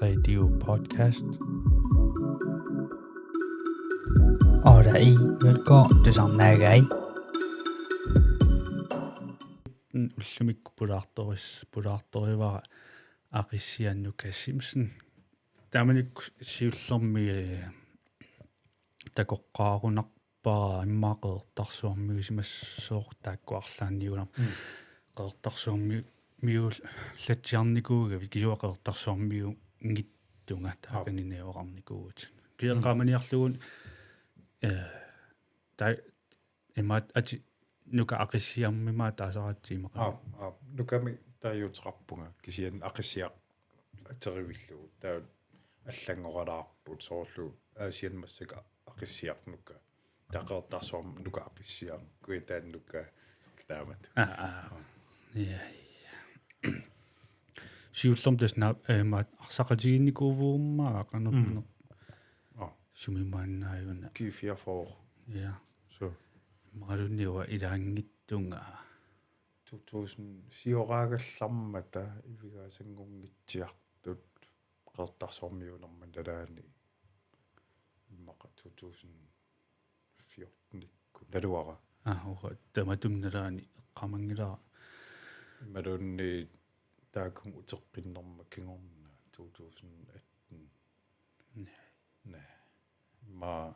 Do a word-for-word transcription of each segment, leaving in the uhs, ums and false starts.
Radio Podcast. Otte i velkommen til Samnagai. Ullumik pulaartoris, pulaartorivara Aqissiaq Nuka Simpson. Taamanikkut siullermik, eh, takoqqaarunarpara immaqa Qeqertarsuarmiusimassooq taakku arlaanniugunarpoq. Mm. Qeqertarsuarmiu-, miullatsiarnikuugavit kisianni Qeqertarsuarmiunngitsunga. Aap. Taakaniinneq oqarnikuuvutit. Kisianni Mm. eqqaamaniarlugu, eh, ta-, imaattoq atit Nuka Aqissiarmik taasaratsigu immaqa. Aap, aap. Nukami taaguuteqarpunga kisianni Aqissiaq aterivillugu. Taava allanngoralaarput soorlu Aasianni massakkut Aqissiaq Nuka. Taava Qeqertarsuarmi Nuka Aqissiaq, Kujataani Nuka, soorlu taamatut. Aa, aa. Aap. Ja, ja. Siullermik tassa naa-, eh, imaattoq arsaqatigiinnikuuvugut aamma qanoq Mm. pineq-. Aap. Sumi maannaaguna. G fireogfyrre. Ja. Så. Imaluunniit uanga ilaanngitsunga. To tusind sioraagallammata Ivigaasanngunngitsiartut Qeqertarsuarmiuunerma nalaani immaqa to tusind fjortenikkut naluara. Aa, uha, tamatuma nalaani eqqaamanngilara. Imaluunniit taakkununnga uteqqinnerma kingorna to tusind atten. Naa. Naa. Immaqa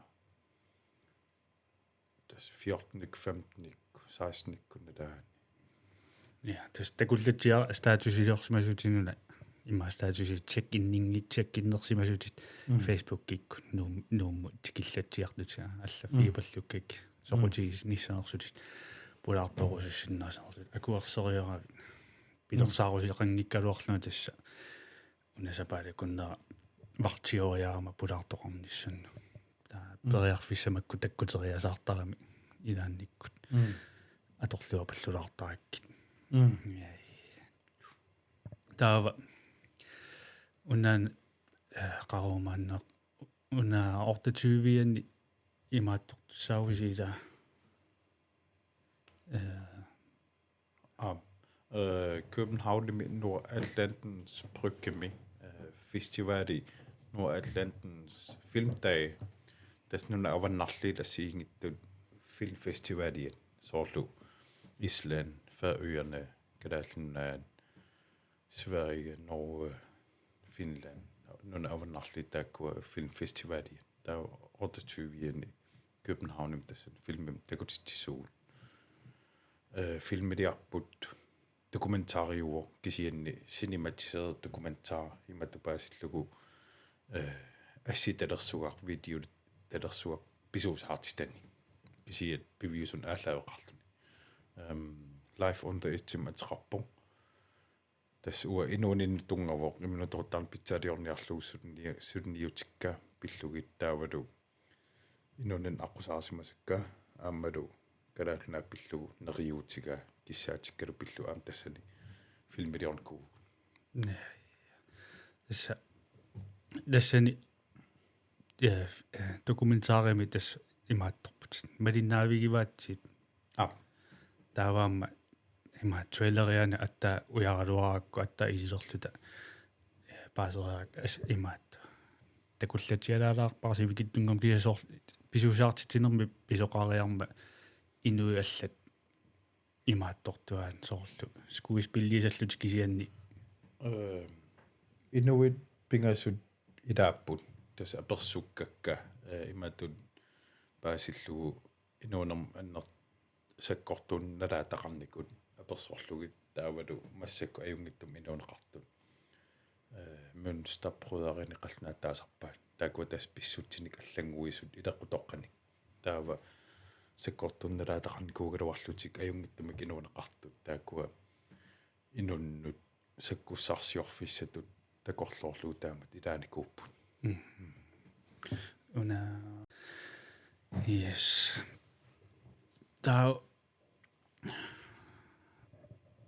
tassa fjortenikkut, femtenikkut, sekstenikkut nalaani. Ja, tassa takullatsiarpara statusiliorsimasutit una. Immaqa statusi check-inningi-, check-innersimasutit Mm. Facebookikkut Nuum-, Nuummut tikillatsiartutit alla Mm. fiiballukkik Mm. soqutigisinnissanersutit pulaartorusussinnaasanersutit akuerseriaravit. Mm. Pilersaarusiaqanngikkaluarlunga tassa. Una sapaatip akunnera vartioriarama pulaartoqarnissannut. Taava Mm. periarfissamakku takkuteriasaartaramik ilaannikkut. Mm. Atorluapallulaartarakkit. Mm. Ja. Taava una, eh, qarumaanneq una otteogtyve-ani imaattortussaavusi ilaa. Eh, Aap. Øh, Københavnimi Nordatlantens Bryggemi, øh, festivali Nordatlantens filmdage. Tassa nunat avannarliit assigiinngitsut filmfestivaliat. Soorlu Island, Færøerne, Kalaallit Nunaat, Sverige, Norge, Finland. Nunat avannarliit taakkua filmfestivaliat. Taava otteogtyve-ani Københavnimi tassani filmimik takutitsisugut. Øh, filmiliarput dokumentariuvoq kisianni cinematiseret dokumentar imatut paasillugu, øh, assitalersuaq, videotalersuaq pisuusaartitanik. Kisianni piviusunik aallaaveqarluni. Øhm, Life on the Edge-imik ateqarpoq. Tassa uanga inuuninni tunngavoq, imminut toquttarn pitsaaliorniarlugu sulini-, suliniutikka pillugit taavalu inuuninni aqqusaarsimasakka aammalu Kalaallit Nunaat pillugu neriuutiga kissaatikkalu pillugu aamma tassani filmiliornikuuvugut. Ja. Tassa, tassani, ja, f-, eh, dokumentarimi tassa imaattorput. Malinnaavigivaatsit. Aap. Taava aamma ima traileriani aatsaat ujaraluarakku aatsaat isilerluta, eh, paaseriarakku as-, imaattoq. Takullatsialaalaarpara sivikitsunnguamik kisianni soorlu pisuusaartitsinermi pisoqariarmat inuit allat imaattortuaat soorlu skuespilliisallutik kisianni. Øh, inuit pingasut ilaapput tassa apersukkakka, øh, imatut paasillugu inuunerma anner-, sakkortuunik nalaataqarnikut apersorlugit taavalu massakkut ajunngitsumik inuuneqartut. Øh, Mønsterbrødrene qallunaatut taasarpaat. Taakkua tassa pissutsinik allannguisut ileqqutoqqanik. Taava sakkortuunik nalaataqarnikuugaluarlutik ajunngitsumik inuuneqartut. Taakkua inunnut sakkussarsiorfissatut takorloorlugu taamatut ilaanikuupput. Mm. Una. Yes. Taava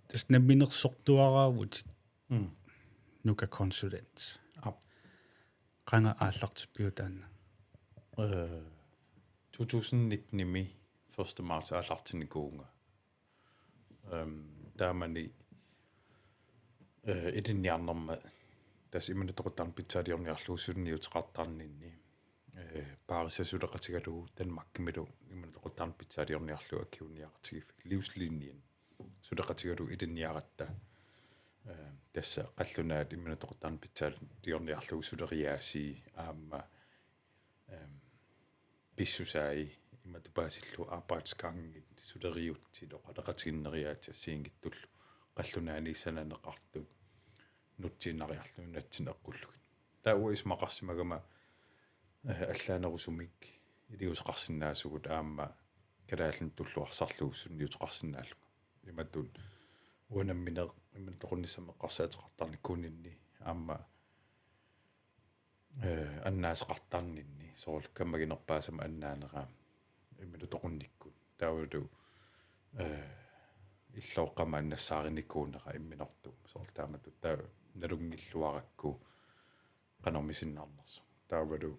tassa namminersortuaraavutit. Mm. Nuka Consulent. Aap. Qanga aallartippiuk taanna? Øh, to tusind nitten-imi første marts aallartinnikuuvunga. Øhm, taamani, øh, ilinniarnerma Tassa imminut toquttarneq pitsaaliorniarlugu suliniuteqartarninni, eh, Parisat suleqatigalugu Danmarkimilu imminut toquttarneq pitsaaliorniarlugu akiliiffik Livslinjen suleqatigalugu ilinniaratta, eh, tassa qallunaat imminut toquttarneq pitsaaliorniarlugu suleriaasii aamma, ehm, pissusai imatut paasillugu arbejdsgangit suleriaatsit oqaloqatiginneriaatsit assigiinngitsullu qallunaanit sananeqartut nutsiinnariarlugit nunatsinni eqqullugit. Taava uanga isumaqarsimagama, eh, allaanerusumik iliuuseqarsinnaasugut aamma kalaallinut tulluarsarlugu suliniuteqarsinnaallunga. Imatut uanga nammineq imminut toqunnissamut eqqarsaateqartarnikuuninni aamma, eh, annaaseqartarninni soorlu kammaginerpaasama annaanera imminut toqunnikkut. Taavalu, eh, illoqqama annassaarinikuunera imminortumik. Soorlu taamatut taava nalunngilluarakku qanormisinnaanersoq. Taavalu,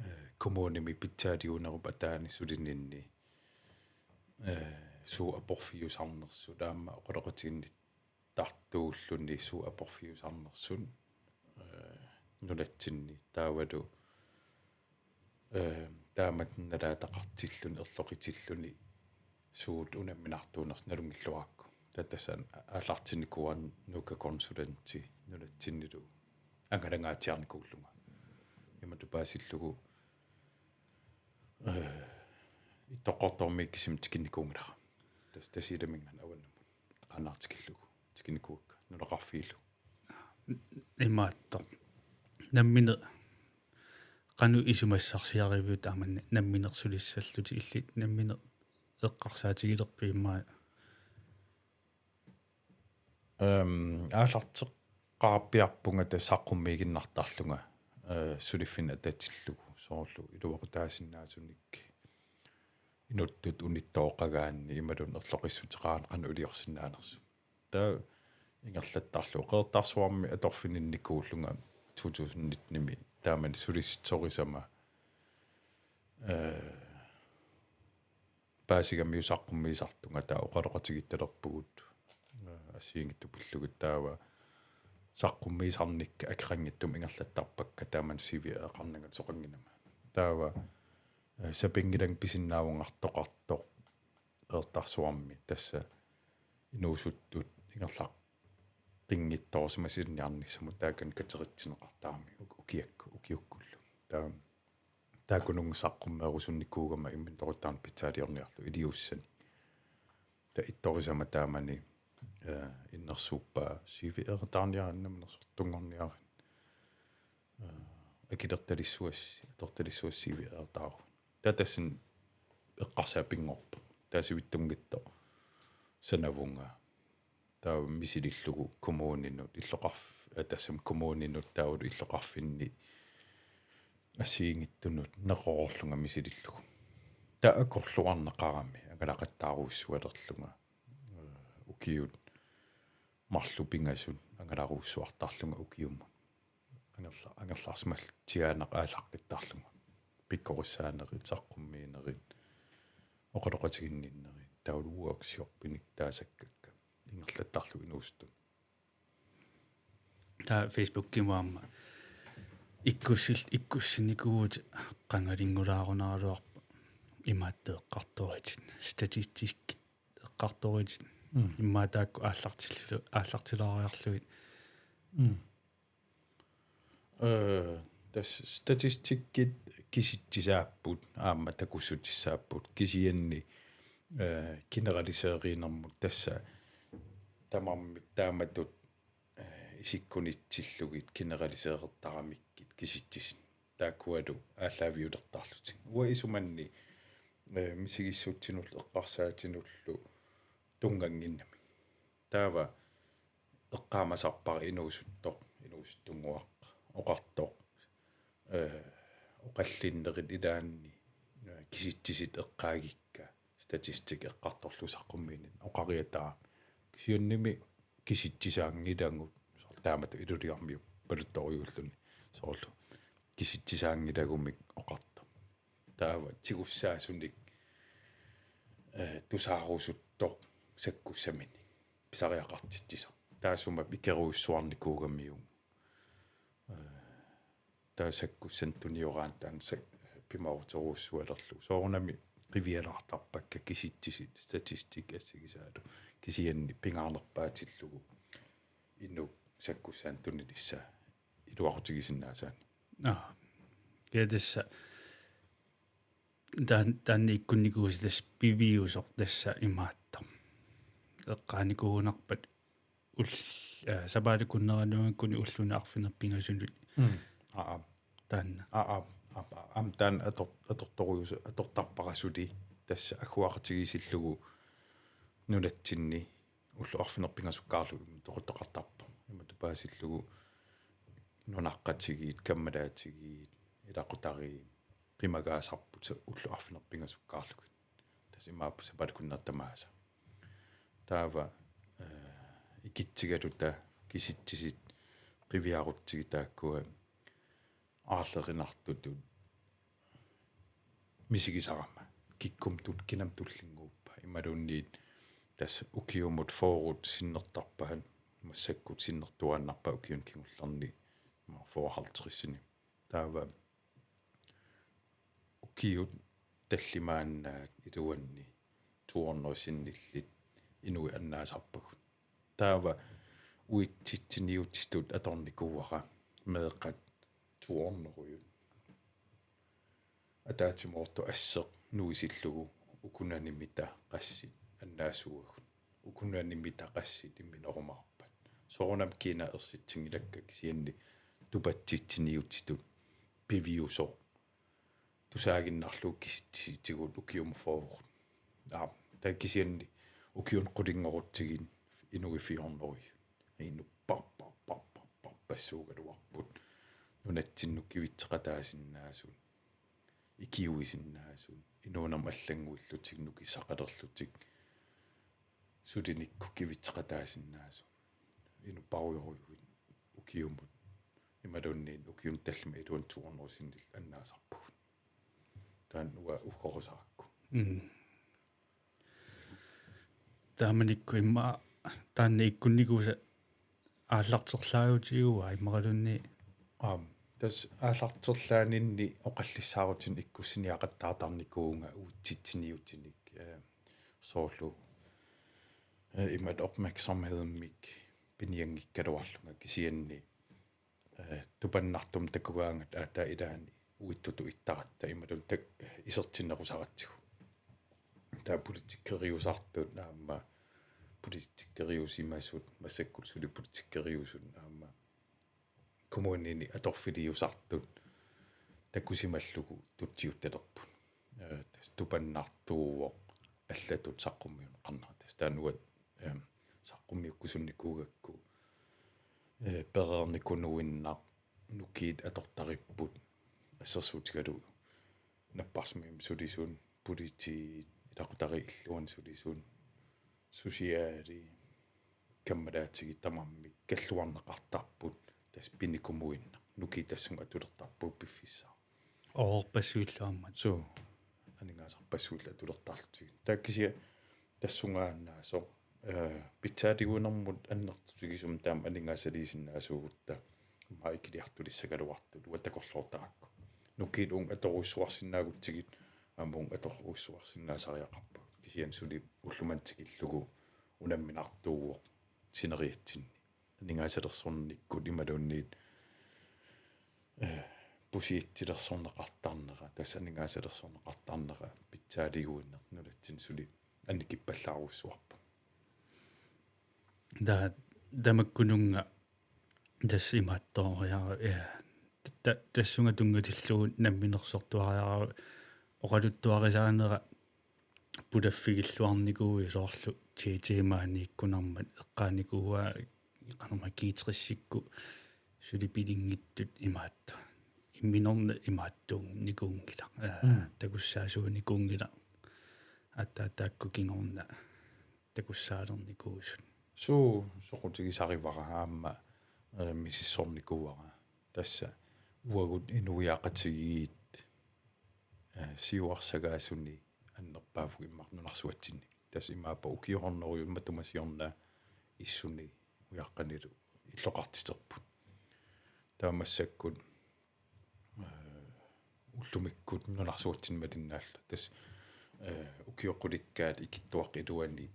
eh, kommunimi pitsaaliuunerup ataani sulininni, eh, suut aporfiusarnersut aamma oqaloqatiginnittartuulluni suut aporfiusarnersut, eh, nunatsinni taavalu, eh, taamatut nalaataqartilluni erloqitilluni suut unamminartuunersut nalunngilluarakku. Taava tassa aallartinnikuuara Nuka Konsulenti nunatsinnilu angalangaatsiarnikuullunga. Imatut paasillugu, eh, Ittoqqortoormiit kisimik tikinnikuunngilara. Tassa Tasiilaminngaanniit avannamut qaannaartikillugu tikinnikuuakka nunaqarfiillu. Imaattoq. Nammineq qanoq isumassarsiariviuk aamma nammineq sulissallutit illit nammineq eqqarsaatigilerpit immaqa? Ehm, aallarteqqaarpiarpunga tassa saqqummiiginnartarlunga, eh, suliffinnik atatillugu soorlu iluaqutaasinnaasunik inuttut unittooqagaanni imaluunniit erloqissuteqarani qanoq iliorsinnaanersut. Taava ingerlattarlugu Qeqertarsuarmi atorfininnikuullunga to tusind nitten-imi taamani sulisitsorisama, eh, paasigamiuk saqqummiisartunga taava oqaloqatigittalerpugut, eh, assigiinngitsut pillugit taava saqqummiisarnikka akeqanngitsumik ingerlattarpakka taamani C V-eqarnanga soqanngimmat. Taava, eh, sapinngilanneq pisinnaavungartoqartoq Qeqertarsuarmi tassa inuusuttut ingerlaqqinnittoorsimasut ilinniarnissamut taakani kateritsineqartarami uk-, ukiakku-, ukiukkullu. Taava taakkununnga saqqummeerusunnikuugama imminut toquttarneq pitsaaliorniarlugu iliuussanik. Taava ittorisama taamani, eh, innersuuppaa C V-eqataarniaraanni namminersortunngorniaraanni. Eh, akilertalissuassi, atortalissuassi C V-eqataaruit. Taava tassani eqqarsaat pinngorpoq. Taava sivitsunngitsoq sanavunga. Taava misilillugu kommuninut, illoqarf-, eh, tassami kommuninut taavalu illoqarfinni assigiinngitsunut neqeroorlunga misilillugu. Taava akorluarneqarami angalaqattaarujussualerlunga, eh, ukiut marluk pingasut angalarujussuartarlunga ukiumut. Angerla-, angerlarsimallutik aallaqqittarlunga. Pikkorissaanerit, saqqummiinerit, oqaloqatiginninnerit, taavalu workshopinik taasakkakka. Ingerlattarlugu inuusuttut. Taava Facebookimi aamma ikkussil-, ikkussinnikuuvutit qangalinngulaarunaraluarpoq imaattoq eqqartoritit, statistikkit eqqartoritit. Mm. Immaqa taakku aallartillu-, aallartilaariarlugit. Mm. Eh, tassa statistikkit kisitsisaapput, aamma takussutissaapput, kisianni, eh, generaliseerinermut tassa tamarmik taamatut, eh, isikkunitsillugit generaliseerertaramikkit kisitsisit. Taakkualu aallaaviulertarlutik. Uanga isumanni, eh, misigissutsinullu eqqarsaatinullu tunngannginnami. Taava eqqaamasarpara inuusuttoq, inuusuttunnguaq, oqartoq, eh, oqallinnerit ilaanni, eh, kisitsisit eqqaagikka, statistik eqqartorlugu saqqummiineq oqariataarami. Kisiannimi kisitsisaanngilagut, soorlu taamatut Ilulissarmiut paluttorujuulluni, soorlu kisitsisaanngilagumik oqartoq. Taava tigussaasunik, eh, tusaarusuttoq sakkussamini pisariaqartitsisoq. Taassuma ikerujussuarnikuugamiuk. taava sakkussanik tunioraanni taanna sa-, pimooruterujussualerlugu. Soorunami qivialaartarpakka kisitsisit, statistik assigisaalu. Kisianni pingaarnerpaatillugu inuk sakkussanik tunilissaa iluaqutigisinnaasaanni. Aa. Kiatassa taan-, taanna ikkunnikuusi tassa piviusoq tassa imaattoq. Eqqaanikuugunarpat ul-, aa, sapaatip akunnera nungukkuni ulluni arfineq-pingasunut. Mm. Aa, aa. Taanna. Aa, aa, aa, aa. Aamma taanna ator-, atortorujus-, atortarpara suli tassa agguaqatigiissillugu nunatsinni ullut arfineq-pingasukkaarlugit toquttoqartarpoq. Imatut paasillugu nunaqqatigiit, kammalaatigiit, ilaqutariit, qimagaasarput sa-, ullut arfineq-pingasukkaarlugit. Tassa imaappoq sapaatip akunnera tamaasa. Taava, eh, ikitsigaluta kisitsisit qiviarutsigit taakkua aarlerinartutut misigisarama. Kikkut tut-, kinamut tullinnguuppat. Imaluunniit tassa ukiumut fyrre sinnertarpaat, massakkut sinnertuaannarpaat ukiuni kingullerni, ma fyrre halvtredsini. Taava ukiut tallimaannaat iluanni to hundrede sinnillit inuit annaasarpagut. Taava uitsitsiniutitut atornikuuara meeqqat to hundrede. Ataatsimoortoq asseq nuisillugu ukunani mita qassit annaassuagut. Ukunani mita qassit imminerumaarpat. Soorunami kiinaa ersitsinngilakka kisianni tupatsitsiniutitut piviusoq tusaaginnarlugu kisitsisitigut ukiumut fyrre. Aa, taava kisianni ukiuni qulinngorutsigit inuit fire hundrede. Inuk pa-, pa-, pa-, pa-, pa-, passuugaluarput. Nunatsinnut kivitseqataasinnaasut. Ikiuisinnaasut. Inuunermi allannguillutik, nukissaqalerlutik. Sulinikkut kivitseqataasinnaasut. Inuk parujorujuit ukiumut. Imaluunniit ukiuni tallimat iluanni to hundrede sinnillit annaasarpagut. Taanna uanga uggorusarakku. Mm. Taamanikkut immaqa taanna ikkunnikuusa aallarterlaarutigu immaqaluunniit. Aam, tassa aallarterlaaninni oqallissaarutinik ikkussiniaqattaartarnikuuvunga uitsitsiniutinik, eh, soorlu, eh, imatut opmærksomhedimik pinianngikkaluarlunga kisianni eh, tupannartumik takugaangat aatsaat ilaanni uittutut ittaratta imaluunniit tak-, isertinnerusaratsigu. Taava politikkeriusartut aamma politikkeriusimasut massakkut suli politikkeriusut aamma kommunini atorfiliusartut takusimallugu tutsiuttalerput. Eh, tassa tupannartuuvoq allatut saqqummiunneqarnera. Tassa taanna uanga, eh, saqqummiukkusunnikuugakku eh, pereernikuuinnaq nukiit atortaripput assersuutigalugu napparsimmavimmi sulisut, politiit, ilaqutariit illuanni sulisut, sociali, kammalaatigiit tamarmik kalluarneqartarput tassa pinikuuinnaq. Nukiit tassunga atulertarput piffissaq. Oorpassuillu aamma. Suu, aningaasarpassuillu atulertarlutigit. Taava kisianni tassungaannaasoq, eh, pitsaaliuinermut annertutigisumik taama aningaasaliisinnaasuugutta immaqa ikiliartulissagaluartut uanga takorloortarakku. Nukiit uunga atorujussuarsinnaagutsigit aamma uunga atorujussuarsinnaasariaqarpagut. Kisianni suli ulloq manna tikillugu unamminartuuvoq sineriatsinni. Aningaasalersornikkut imaluunniit, eh, pusiatsilersorneqartarnera, tassa aningaasalersorneqartarnera pitsaaliuineq nunatsinni suli annikippallaarujussuarpoq. Taava tamakkununnga tassa imaattooriara, eh, ta-, tassunga tunngatillugu namminersortuariara oqaluttuarisaanera pulaffigilluarnikuuvoq soorlu T T-maaniikkunarmat eqqaanikuuaa qanormaa G tres-ikkut suli pilinngitsut imaattoq. Imminorna imaattuunnikuunngilaq. Aa, mm, takussaasuunikuunngilaq. Aatsaat taakku kingorna takussaalernikuusut. Suu, soqutigisarivara aamma, eh, misissornikuuara. Tassa uagut inuiaqatigiit, eh, siuarsagaasuni annerpaavoq immaqa nunarsuatsinni. Tassa imaappoq ukiut hundredet matuma siorna issuni ujaqqanilu illoqartiterput. Taava massakkut ullumikkut nunarsuatsinni malinnaalluta. Tassa, eh, ukiut qulikkaat ikittuaqqat iluanni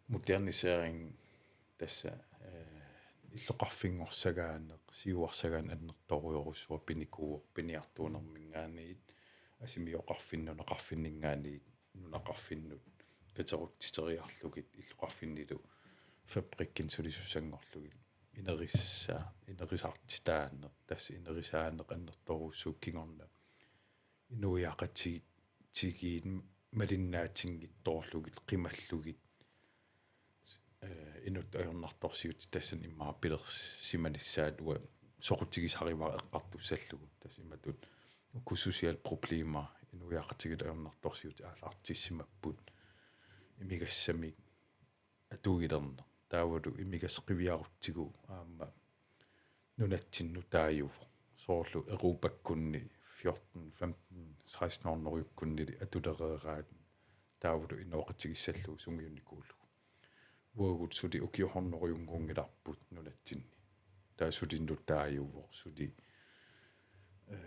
modernisering tassa, eh, illoqarfinngorsagaaneq, siuarsagaaneq annertoorujorujussuaq pinikuuvoq, piniartuunerminngaanniit, asimioqarfinnut, nunaqarfinninngaanniit, nunaqarfinnut katerutiteriarlugit illoqarfinnilu fabrikkinik sulisussanngorlugit. Inerissa-, inerisaartitaaneq, tassa inerisaaneq annertoorujussuuvoq kingorna. Inuiaqatigiit, tigiit malinnaatsinngitsoorlugit, qimallugit, eh, inuttut ajornartorsiutit tassani immaqa pilersimanissaat uanga soqutigisarivara eqqartussallugu. Tassa imatut uku sociale problemer inuiaqatigiit ajornartorsiutit aallartissimapput imigassamik atuilerneq. Taavalu imigassaq qiviarutsigu aamma nunatsinnut taajuvoq. Soorlu Europakkunni fjorten, femten, seksten hundredeukkunnili atulereeraat taavalu inooqatigissallugu sungiunnikuullugu. Uagut suli ukiut hundredeunngorngilarput nunatsinni. Taava sulinnut taajuvoq, suli, eh,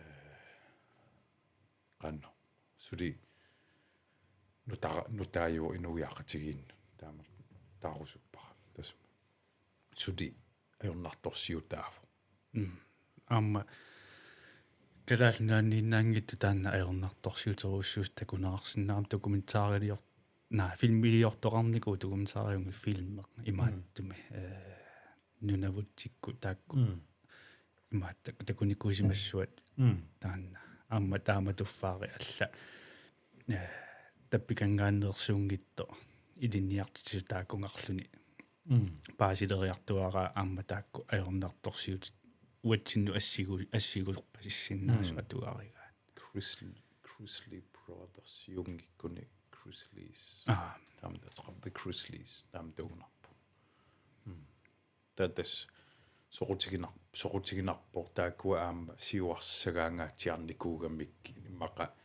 qanoq. Suli nuta-, nutaajuvoq inuiaqatigiinnut. Taama taarusuppara. Tassa suli ajornartorsiutaavoq. Mm. Aamma Kalaallit Nunaanniinnaanngitsoq taanna ajornartorsiuterujussuusoq takuneqarsinnaammat dokumentarilior-, naa, filmiliortoqarnikuuvoq, dokumentariunngilaq filmi imaattumik, eh, nunavutsikkut taakku. Mm. Imaattoq takunikuusimassuat Mm. taanna. Aamma taamatut faari alla, eh, tappikanngaanneersuunngitsoq ilinniartitsisut taakkunarluni Mm. paasileriartuaraa aamma taakku ajornartorsiutit uatsinnut assigu-, assigusorpasissinnaasut Mm. atuarigaat. Chris-, Chrisley Brothers, Jungikuni Chrisleys. Aa. Taama ateqarpoq, The Chrisleys, taama takugunarpoq. Mm. Taava tassa soqutiginar-, soqutiginarpoq taakkua aamma siuarsagaangaatsiarnikuugamik immaqa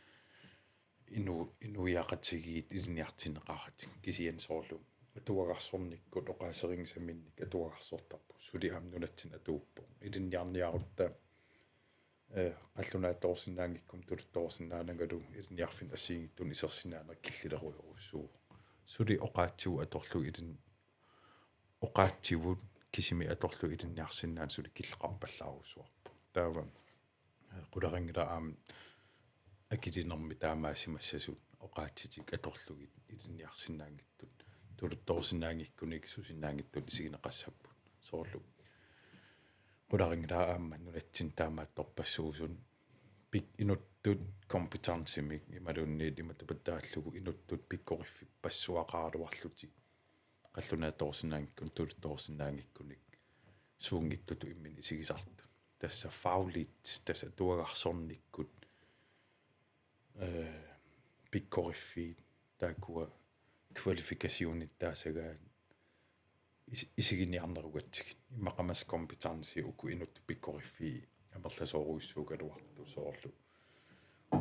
inu-, inuiaqatigiit ilinniartinneqaratik, kisianni soorlu atuagarsornikkut oqaaserinngisaminnik atuagarsortarput, suli aamma nunatsinni atuuppoq. Ilinniarniarutta, eh, qallunaatoorsinnaanngikkummi tuluttoorsinnaanangalu ilinniarfinni assigiinngitsunik isersinnaaneq killilerujorujussuuvoq. Suli oqaatsivut atorlugit ilin-, oqaatsivut kisimik atorlugit ilinniarsinnaaneq suli killeqarpallaarujussuarpoq. Taava, eh, qularinngilaq aamma akilinermi taamaasimassasut oqaatsitik atorlugit ilinniarsinnaanngitsut, tuluttoorsinnaanngikkunik susinnaanngitsunik isigineqassapput. Soorlu qularinngilaq aamma nunatsinni taamaattorpassuusunut pik-, inuttut kompetencemik imaluunniit imatut paasillugu inuttut pikkoriffipassuaqaraluarlutik qallunaatoorsinnaanngikkunik, tuluttoorsinnaanngikkunik suunngitsutut imminnut isigisartut. Tassa fagligt, tassa atuagarsornikkut, eh, pikkoriffiit taakkua kvalifikationit taasagaat is-, isiginiarnerugatsigit. Immaqa massakkut kompetenci uku inuttut pikkoriffii amerlasoorujussuugaluartut, soorlu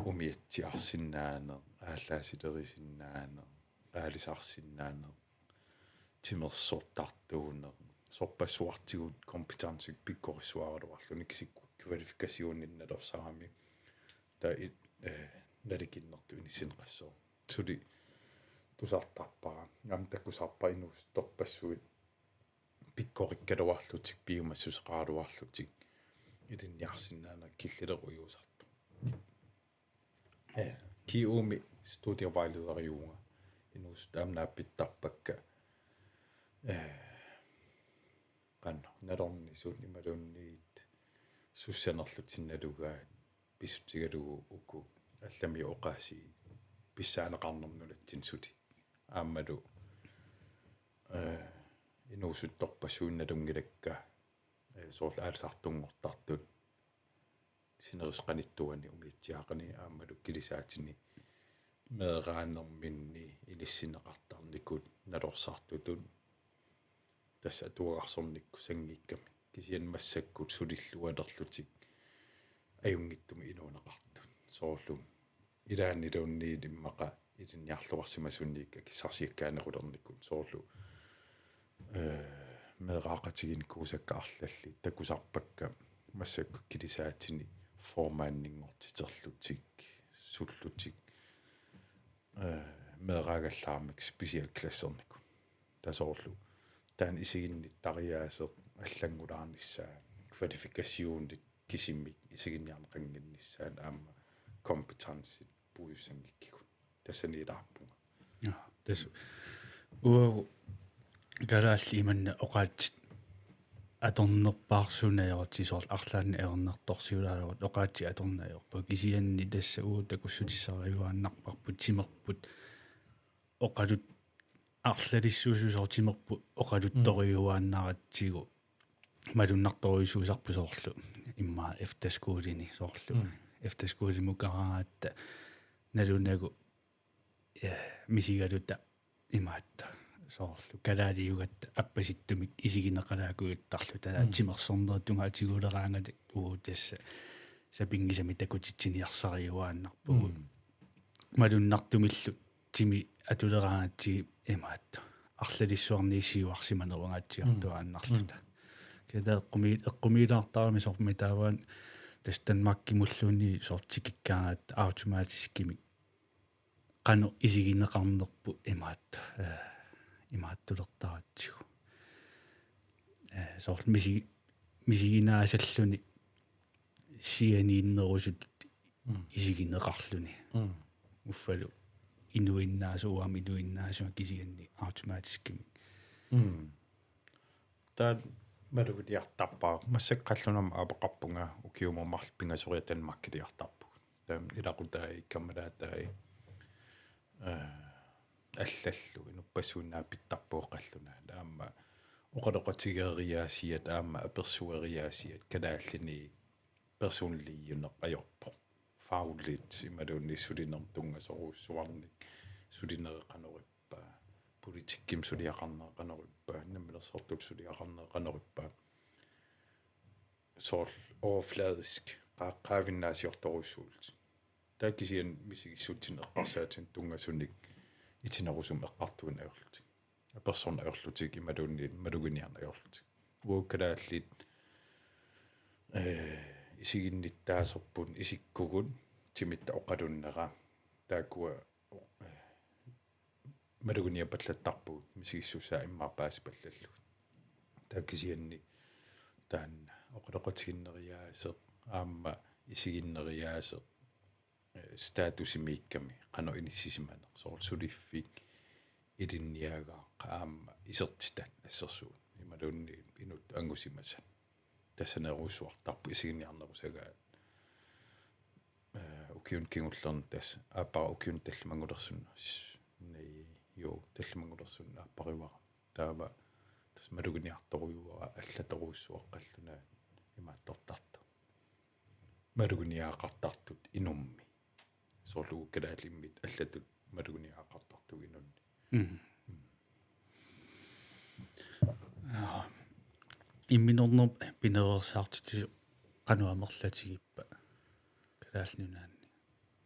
umiatsiarsinnaaneq, aallaasilerissinnaaneq, aalisarsinnaaneq, timersortartuuneq, sorpassuartigut kompetencit pikkorissuaraluarluni, kisianni kvalifikationit nalorsarami taava i-, eh, nalikinnertut inissinneqassooq. Suli tusartarpara. Aamma takusarpara inuusuttorpassuit pikkorikkaluarlutik, piumassuseqaraluarlutik ilinniarsinnaaneq killilerujuusartoq. Eh, K U-mi studievejlederiuvunga. Inuusuttup aamma naappittarpakka. Eh, qanoq, nalornisut imaluunniit sussanerlutik nalugaat pissutigalugu uku allamiut oqaasii pissaaneqarnermut nunatsinni suli. Aammalu, eh, inuusuttorpassuit nalunngilakka, eh, soorlu aalisartunngortartut sinerissap qanittuani umiatsiaaqatigiinni aammalu kilisaatini meeraanerminni inissinneqartarnikut nalorsartutut, tassa atuagarsornikkut sanngikkami. Kisianni massakkut sulillualerlutik ajunngitsumik inuuneqartut. Soorlu ilaanniluunniit immaqa ilinniarluarsimasunik akissarsiakkaanikulernikut, soorlu, eh, meeraaqatigiinni kuusakka arlallit takusarpakka massakkut kilisaatini formanninngortiterlutik, sullutik, eh, meeraagallaarmik specialklassernikut. Tasoorlu taanna isiginnittariaaseq allanngulaarnissaa, kvalifikationit kisimik isiginniarneqannginnissaat aamma kompetencit puigussanngikkigut. Tassaniilaarpunga. Ja, tassa uagut kalaallit imanna oqaatsit atornerpaarsuuneq ajortut, soorlu arlaannik ajornartorsiulaaluarutta oqaatsit atorneq ajorput. Kisianni tassa uagut takussutissariuaannarparput timerput oqalut-, arlalissuususoq timerput oqaluttoriuaannaratsigu malunnartorujussuusarpoq soorlu immaqa efterskolini soorlu. Mm. Efterskolimukaraangatta nalunagu, eh, misigaluta imaattoq soorlu kalaaliugatta appasittumik isigineqalaakujuttarluta. Mm. Timersornerup tungaa tiguleraangatta uagut tassa sapinngisamik takutitsiniarsariuaannarpugut. Mm. Malunnartumillu timi atuleraangatsigit imaattoq arlalissuarniit siuarsimanerungaatsiartuaannarluta. Mm. Kisianni eqqumi-, eqqumiilaartarami soormi taavaana tassa Danmarkimulluunniit soorlu tikikkaangatta automatiskimik qanoq isigineqarnerput imaattoq, eh, imaattulertaratsigu. Eh, soorlu misi-, misiginaasalluni sianiinnerusut Mm. isigineqarluni. Mm. Uffalu inuinnaasoq, uanga inuinnaasunga kisianni automatiskimik. Mm. Taanna maluginiartarpara. Massakkut qallunaamik aapaqarpunga ukiumut marluk pingasoriarluta Danmarkiliartarpugut. Taava ilaqutai, kammalaatai, eh, allallu inuppassuit naapittarpagut qallunaat. Aamma oqaloqatigeeriaasiat, aamma apersueriaasiat, kalaallinit personliuneq ajorpoq. Fagligt imaluunniit sulinermut tunngasorujussuarnik, sulinerit qanoq ippa, politikkimik suliaqarnerit qanoq ippa, namminersortutut suliaqarnerit qanoq ippa. Soorlu overfladisk, qaa-, qaavinnaasiortorujussuullutik. Taava kisianni misigissutsinik eqqarsaatinik tunngasunik itinerusumik eqqartuineq ajorlutik. Apersorneq ajorlutik imaluunniit maluginiarneq ajorlutik. Uagut kalaallit, eh, isiginnittaaserput isikkugut timitta oqalunnera. Taakkua, eh, maluginiappallattarpugut misigissusaa immaqa paasipallallugit. Taava kisianni taanna oqaloqatiginneriaaseq aamma isiginneriaaseq, eh, statusimiikkami qanoq inissisimaneq, soorlu suliffik ilinniagaaq aamma isertitat assersuut imaluunniit inuttut angusimasat. Tassanerujussuartarput isiginiarnerusagaat. Eh, ukiuni kingullerni tassa aappara ukiuni tallimanngulersunni, s-, ni-, jo, tallimanngulersunni aapparivara. Taava tassa maluginiartorujuara allatorujussuaq qallunaat imaattortartoq. Maluginiagaqartartut inummi. Soorlu uagut kalaallit immikkut allatut maluginiagaqartartugut inunnik. Mm. Mm. Aa, imminornerup pinereersaartitsisut qanoq amerlatigippat Kalaallit Nunaanni?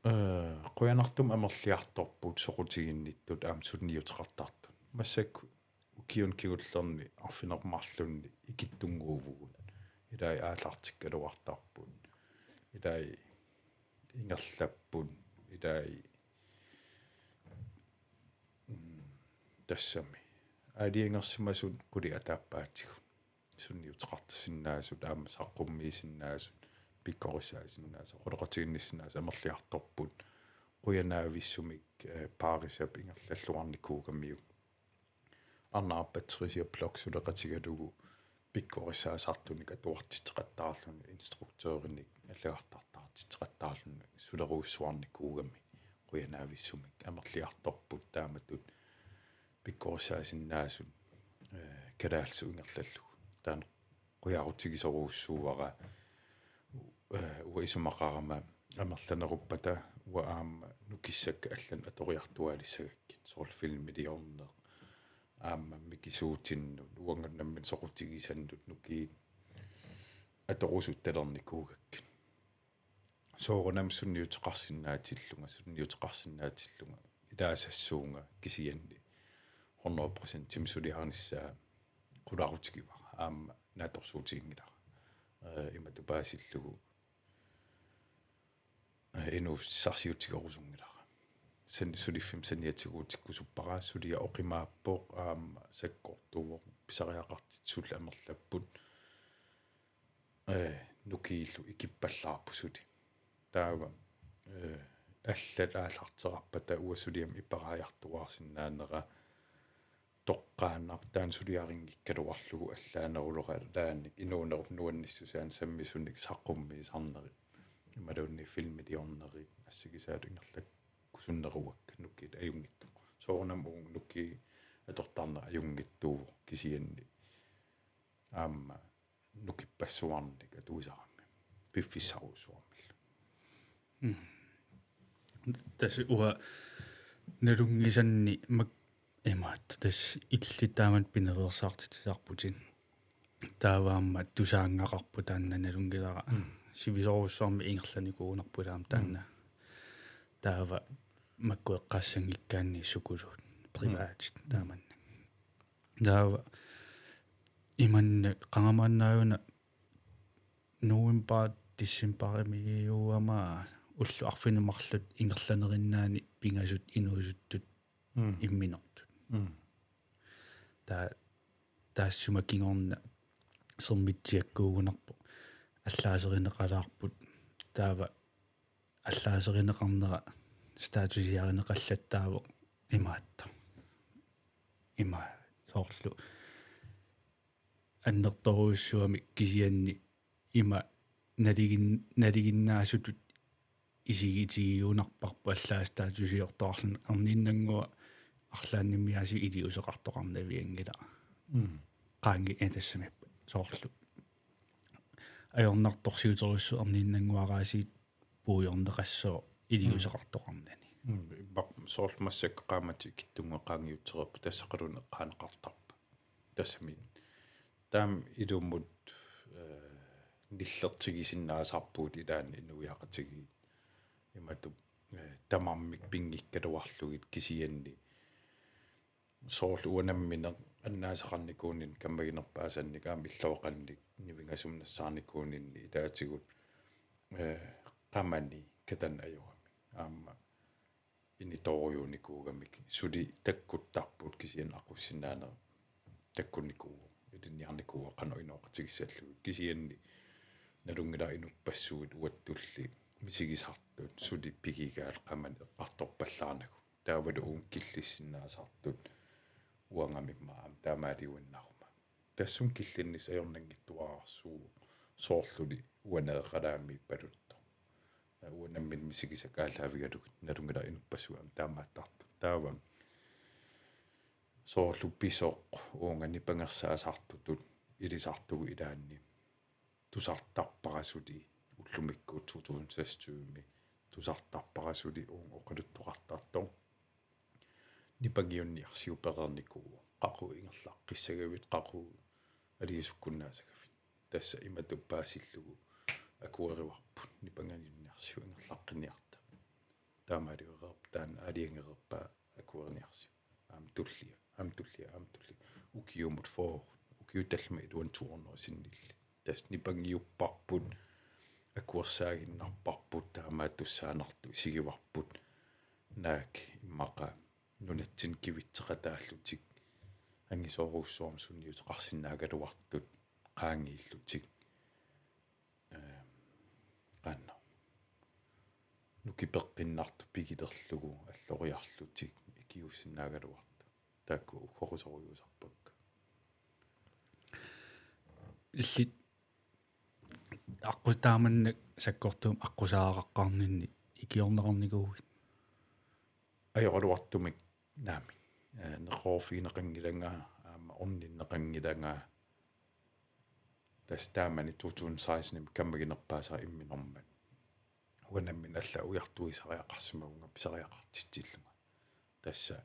Eh, qujanartumik amerliartorput soqutiginnittut aamma suliniuteqartartut. Massakkut ukiuni kingullerni arfineq-marlunni ikittunnguuvugut. Ilai aallartikkaluartarput. Ilai ingerlapput. Ilai, mm, tassami aalajangersimasut qulit ataappaatigut. Suliniuteqarsinnaasut, aamma saqqummiisinnaasut, pikkorissaasinnaasut, oqaloqatiginnissinnaasut amerliartorput. Qujanavissumik, eh, Paarisap ingerlalluarnikuugamiuk. Arnarpatserisiap blog suleqatigalugu pikkorissaasartunik atuartitseqattaarluni, instruktørinik allagartartaartitseqattaarluni sulerujussuarnikuugami. Qujanavissumik amerliartorput taamatut pikkorissaasinnaasut, eh, kalaallisut ingerlallugu. Taanna qujarutigisorujussuuara, eh, uanga isumaqarama amerlaneruppata uanga aamma nukissakka allanut atoriartuaalissagakkit. Soorlu filmiliorneq, aamma mikisuutinnut, uangalu nammineq soqutigisannut nukiit atorusuttalernikkuugakkit. Soorunami suliniuteqarsinnaatillunga, suliniuteqarsinnaatillunga, ilaasassuunga kisianni hundrede procentimik suliarinissaa qularutigivara, aamma naatsorsuutiginngilara. Eh, imatut paasillugu eh, inuussutissarsiutigerusunngilara. San-, suliffimmi saniatigoorutikkusuppara, suliaq oqimaappoq aamma sakkortuuvoq, pisariaqartitsisullu amerlapput, eh, nukiillu ikippallaarput suli. Taava, eh, allat aallarteqarpata uanga suliamut iperaajartuaarsinnaanera toqqaannarpoq, taanna suliarinngikkaluarlugu allaaneruleraannik inuunerup nuannissusaa sammisunik saqqummiisarneri imaluunniit filmiliorneri assigisaallu ingerlakkusunneruakka, nukiit ajunngitsoq. Soorunami uunga nukiit atortarneq ajunngitsuuvoq kisianni aamma nukippassuarnik atuisarami piffissarujussuarmillu. Mm. Tassa uanga nalunngisanni mak-, imaattoq tassa illit taamatut pinaveersaartitsisarputit. Taava aamma tusaanngaqarpoq taanna nalunngilara. Mm. Sivisoorujussuarmik ingerlanikuugunarput aamma taanna. Mm. Taava makku eqqaassanngikkaanni sukuluut privatit. Mm. Taamannak. Taava imannak qangamaannaajuna november decembarimiuama ullut arfineq-marluk ingerlanerinnaanni pingasut inuusuttut. Mm. Imminortut. Mm. Taa-, taassuma kingorna sermitsiakkuugunarpoq. Allaaserineqalaarput. Taava allaaserineqarnera statusiarineqallattaavoq imaattoq. Ima soorlu annertoorujussuarmik kisianni ima naligin-, nalinginnaasutut isigitigigunarparput allaat statusiortoqarluni, erniinnannguaq arlaannimmiaasiit iliuuseqartoqarnavianngilara. Mm. Qaangi-, eh, tassami soorlu ajornartorsiuterujussuuvoq erniinnannguaq aasiit puigorneqassooq iliuuseqartoqarnani. Mm. Ippa-, soorlu massakkut qaammatit ikittunnguit qaangiutsereerput, tassa qaluneqaanaqartarpa. Tassami taama ilumut, eh, nillertigisinnaasarpugut ilaanni inuiaqatigiit. Imatut, eh, tamarmik pinngikkaluarlugit kisianni soorlu uanga nammineq annaasaqarnikuuninni kammaginerpaasannik aamma illoqarnikkut nivingasumik nassaarnikuuninni ilaatigut, eh, qamani katan ajorami. Aamma initoorujussuunikuugamik suli takkuttarput kisianni aqussinnaaneq takkunnikuuvoq, ilinniarnikuuvoq qanoq inooqatigiissallugit. Kisianni nalunngilara inuppassuit uattulli misigisartut suli pigigaat qamani eqqartorpallaarnagu. Taavalu uunga killissinnaasartut uangami immaqa aamma taamaaliuinnaruma. Tassunga killinnissaq ajornanngitsuararsuuvoq soorluli uanga nereqalaammiippaluttoq. Uanga nammineq misigisakka aallaavigalugit nalunngilara inuppassuit aamma taamaattartut. Taava soorlu pisoq uunga nipangersaasartutut ilisartugut ilaanni tusartarpara suli ullumikkut to tusind seksogtyve-mi tusartarpara suli uunga oqaluttoqartartoq. Nipangiunniarsiupereernikuuvoq. Qaqugu ingerlaqqissagavit, qaqugu aliasukkunnaasagavit. Tassa imatut paasillugu akuerivarput nipangiunniarsivoq ingerlaqqinniarta. Taamaaliuereerpoq taanna aalajangereerpaa akueriniarsivoq. Aamma tullia, aamma tullia, aamma tullia. Ukiumut fyrre, ukiut tallimat iluanni to hundrede sinnillit. Tassa nipangiupparput, akuersaaginnarparput, taamaattussaanartut isigivarput. Naak immaqa nunatsinni kivitseqataallutik angisoorujussuarmik sunniuteqarsinnaagaluartut qaangiillutik. Ehm, qanoq. Nukipeqqinnartut pigilerlugu alloriarlutik ikiuussinnaagaluartut. Taakku uggorusorujussuusarpakka. Illit aqqus-, taamannak sakkortuumik aqqusaagaqarninni ikiorneqarnikuuit? Ajoraluartumik naamik. Eh, neqeroorfigineqanngilanga, aamma orninneqanngilanga. Tassa taamani to tusind seksten-imi kammaginerpaasara imminormat. Uanga nammineq allaat ujartuisariaqarsimavunga pisariaqartitsillunga. Tassa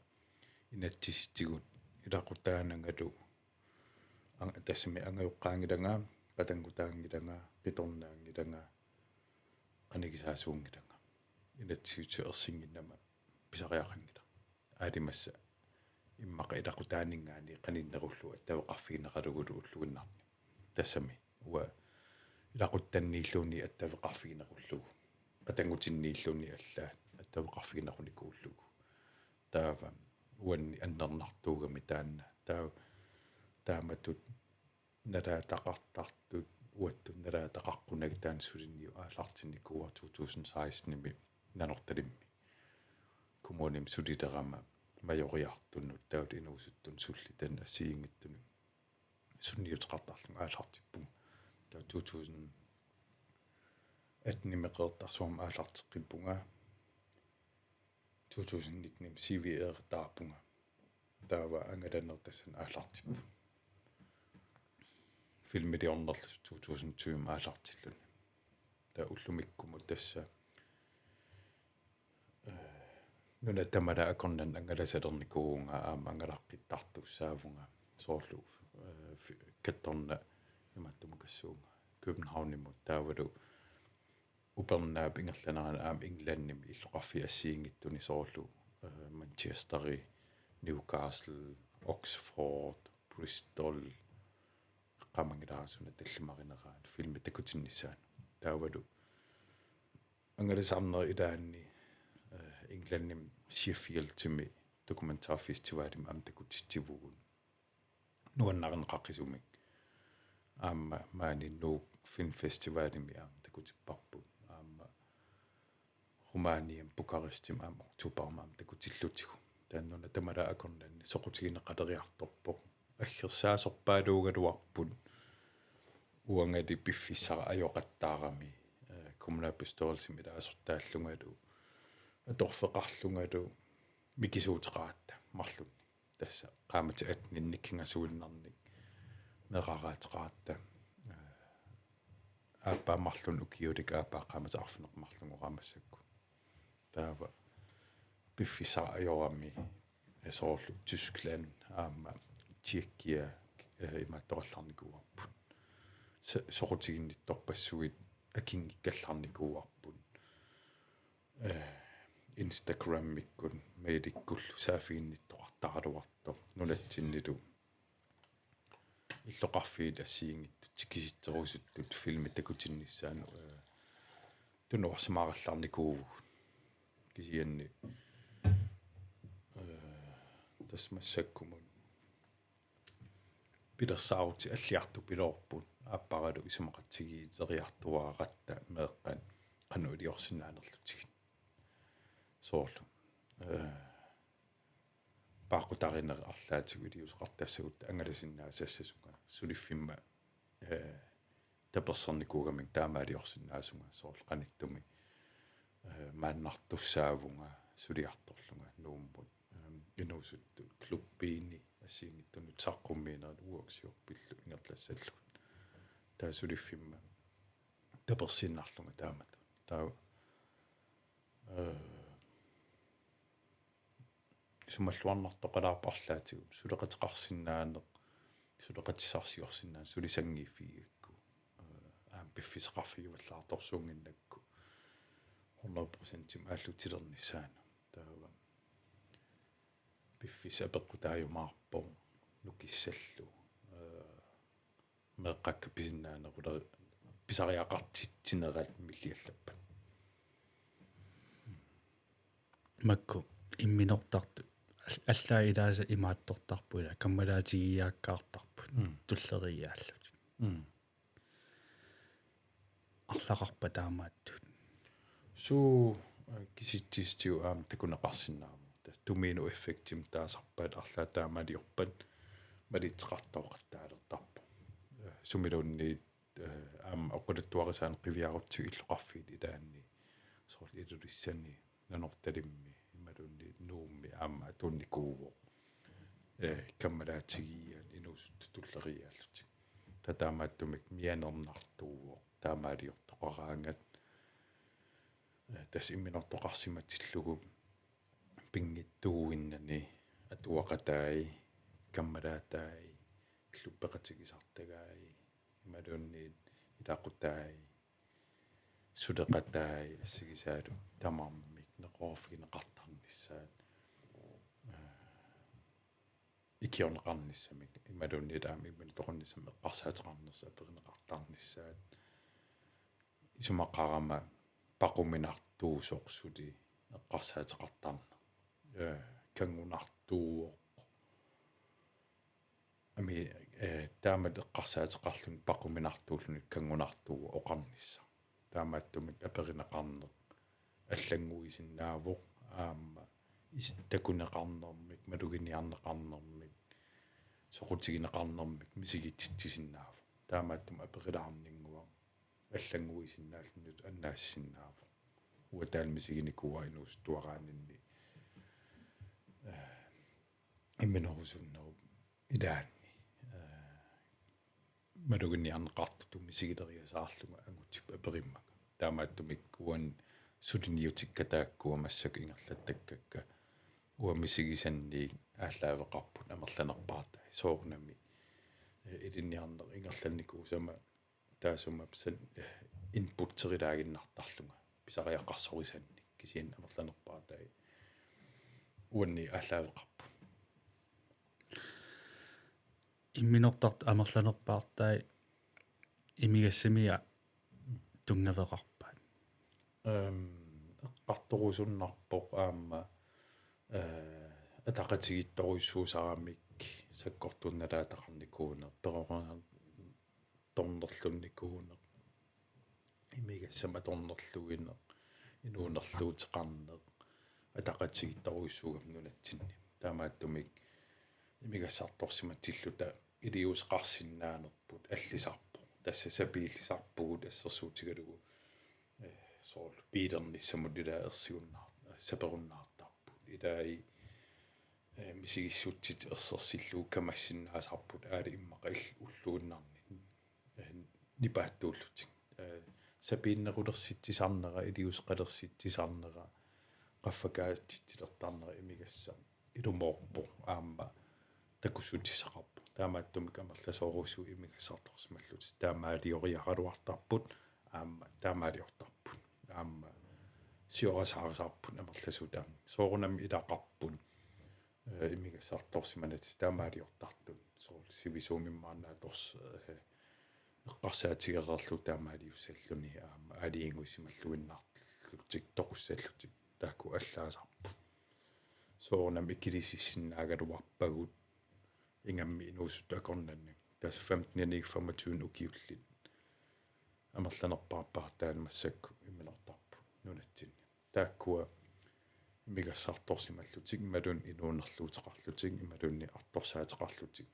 inatsisitigut ilaqutaanangalu ang-, tassami angajoqqaanngilanga, qatanngutaanngilanga, qitornaanngilanga, qanigisaasuunngilanga. Inatsisitigut ersinnginnama pisariaqanngilaq. Aalimassa immaqa ilaqutaaninngaanniit qaninnerullugu attaveqarfigineqalugulu ulluinnarni. Tassami uanga ilaquttanniilluunniit attaveqarfiginerullugu. qatanngutinniilluni allaat attaveqarfigineqarnikuullugu. Taava uanni annernartuugami taanna. Taava taamatut nalaataqartartut uattut nalaataqaqqunagit taanna suliniut aallartinnikuuara to tusind seksten-imi Nanortalimmi. Kommunimi sulilerama majoriartunut taava inuusuttunut sullitanut assigiinngitsunut sunniuteqartarlunga aallartippunga. Taava to tusind atten-imi Qeqertarsuarmi aallarteqqippunga. To tusind nitten-imi C V-eqattaarpunga. Taava angalanerit tassani aallartipput. Filmiliornerlusi to tusind tyve-mi aallartilluni. Taava ullumikkumut tassa, eh, nuna tamalaat akornanni angalasalernikuuvunga aamma angalaqqittartussaavunga soorlu, eh, fi-, kattorna imaattumukassuunga Københavnimut taavalu upernaap ingerlanerani aamma Englandimi illoqarfiit assigiinngitsuni soorlu, eh, Manchesteri, Newcastle, Oxford, Bristol, eqqaamanngilara suna tallimarineraanni filmit takutinnissaannut. Taavalu angalasarnerit ilaanni, eh, Englandimi Sheffieldimi dokumentarfestivalimi aamma takutitsivugut. Nuannarineqaqisumik. Aamma maani Nuuk Film Festivalimi aamma takutipparput. Aamma Rumæniami Bukarestimi aamma oktobarimi aamma takutillutigu. Taanna nuna tamalaat akornanni soqutigineqaleriartorpoq. Aggersaasorpaaluugaluarput. Uangali piffissaq ajoqattaarami, eh, kommunalbestyrelsimi ilaasortaallungalu, atorfeqarlungalu, mikisuuteqaratta marlunnik. Tassa qaammatit atten-innik kingasuinnarnik meeraqaateqaratta, eh, aappaa marlunnik ukiulik aappaa qaammatit arfineq-marluk oqarama massakkut. Taava piffissaq ajorami, eh, soorlu Tyskland aamma Tjekkia, eh, imaattorallarnikuuarput. Sa-, soqutiginnittorpassuit akinngikkallarnikuuarput. Eh, Instagramikkut mailikkullu saaffiginnittoqartaraluartoq nunatsinnilu illoqarfiit assigiinngitsut tikisitserusuttut filmit takutinnissaannut, eh, tunuarsimaarallarnikuuvugut. Kisianni, eh, tassa massakkumut pilersaarutit alliartupiloorput aapparalu isumaqatigiileriartuaratta meeqqat qanoq iliorsinnaanerlutigit. Soorlu, eh, paaqutarineq arlaatigut iliuuseqartassagut angalasinnaasassasugut suliffimma, eh, tapersersornikuugamik taamaaliorsinnaasunga soorlu qanittumi, eh, maannartussaavunga suliartorlunga Nuummut, ehm, inuusuttut klubbiini assigiinngitsunut saqqummiinerit workshopillu ingerlassallugit. Taava suliffimma tapersiinnarlunga taamatut. Taava, eh, isumalluarnartoqalaarpoq arlaatigut suleqateqarsinnaaneq, suleqatissarsiorsinnaaneq, suli sanngiiffigigakku, eh, aamma piffissaqarfigivallaartorsuunnginnakku hundrede procentimik aallutilernissaanut. Taava piffissaq apeqqutaajumaarpoq nukissallu, eh, meeqqakka pisinnaaneruler-, pisariaqartitsinerat milliallappat. Makku imminortartut al-, allaat ilaasa imaattortarput, ila kammalaatigiiaakkaartarput. Mm. Tulleriiaallutik. Mm. Arlaqarpa taamaattut? Suu, eh, kisitsisitigut aamma takuneqarsinnaavoq. Tassa dominoeffektimik taasarpaat arlaat taamaaliorpat malitseqartooqattaalertarpoq. Eh, sumiluunniit, eh, aamma oqaluttuarisaaneq qiviarutsigu illoqarfiit ilaanni. Soorlu Ilulissani, Nanortalimmi, imaluunniit Nuummi aamma atuunnikuuvoq. Eh, kammalaatigiiaat inuusuttut tulleriiaallutik. Taava taamaattumik mianernartuuvoq taamaaliortoqaraangat. Eh, tassa imminortoqarsimatillugu pinngitsuuinnani atuaqatai, kammalaatai, klubbeqatigisartagai, imaluunniit ilaqutai, suleqatai assigisaallu tamarmik neqeroorfigineqartarnissaat, eh, ikiorneqarnissamik, imaluunniit aamma imminut toqunnissamut eqqarsaateqarnersut aperineqartarnissaat. Isumaqarama paquminartuusoq suli eqqarsaateqartarneq. Ee, kanngunartuuvoq. Ami, ee, taamatut eqqarsaateqarluni paquminartuulluni kanngunartuuvoq oqarnissaq. Taamaattumik aperineqarneq allannguisinnaavoq aamma is-, takuneqarnermik, maluginiarneqarnermik, soqutigineqarnermik misigititsisinnaavoq. Taamaattumik aperilaarninnguaq allannguisinnaalluni annaassisinnaavoq. Uanga taanna misiginikuuara inuusuttuaraaninni, ee, imminorsuunnerup ilaanni, ee, maluginiarneqartutut misigileriasaarlunga angutip aperimmanga. Taamaattumik uani suliniutikka taakkua massakkut ingerlattakkakka uanga misigisannik aallaaveqarput amerlanerpaartai. Soorunami, ee, ilinniarneq ingerlannikuusama taassuma san-, ee, inputterilaaginnartarlunga pisariaqarsorisannik, kisianni amerlanerpaartai uanni aallaaveqarput. Imminortartut amerlanerpaartai imigassamia tunngaveqarpaat? Ehm, eqqartorusunnarpoq aamma, ee, ataqatigiittorujussuusaramik sakkortunerulaartaqarnikuuneq, peroriartornerlunnikuuneq, imigassamik atornerluineq, inuunerluuteqarneq, ataqatigiittorujussuugami nunatsinni. Taamaattumik imigassartorsimatilluta iliuuseqarsinnaanerput allisarpoq. Tassa sapiillisarpugut assersuutigalugu, ee, soorlu biilernissamut ilaa ersigunnaar-, saperunnaartarput. Ilai, ee, misigissutsit ersersillugu kamassinnaasarput aali immaqa il-, ulluinnarni, ee, nipaattuullutik. Ee, sapiinnerulersitsisarnera, iliuuseqalersitsisarnera, qaffakaatitsilertarnera imigassaq ilumoorpoq aamma takussutissaqarpoq. Taamaattumik amerlasoorujussuuvoq imigassartorsimallutik. Taamaalioriaraluartarput aamma taamaaliortarput. Aamma siorasaarisarput amerlasuut aamma. Soorunami ilaqarput, ee, imigassartorsimanatik taamaaliortartut. Soorlu sivisuumimmaannaators-, ee, eqqarsaatigereerlugu taamaaliussalluni aamma aalajangiussimalluinnarlutik toqussallutik taakku allaasarput. Soorunami ikilisissinnaagaluarpagut ingammik inuusuttut akornanni. Tassa femten-inik femogtyve ukiullit amerlanerpaarpaartaani massakkut imminortarput nunatsinni. Taakkua imigassartorsimallutik, imaluunniit inuunerluuteqarlutik, imaluunniit artorsaateqarlutik.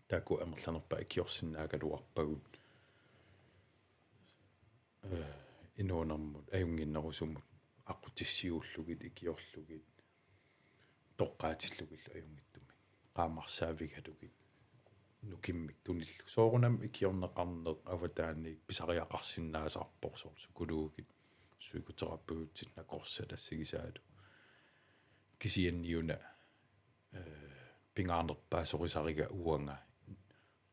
Taakku amerlanerpaat ikiorsinnaagaluarpagut, ee, inuunermut ajunnginnerusumut aqqutissiuullugit, ikiorlugit, toqqaatillugillu ajunngitsumik. Qaammarsaavigalugit nukimmik tunillugit. Soorunami ikiorneqarneq avataaniit pisariaqarsinnaasarpoq, soorlu psykologit, psykoterapeutit, nakorsat assigisaallu. Kisianniuna, ee, pingaarnerpaasorisariga uanga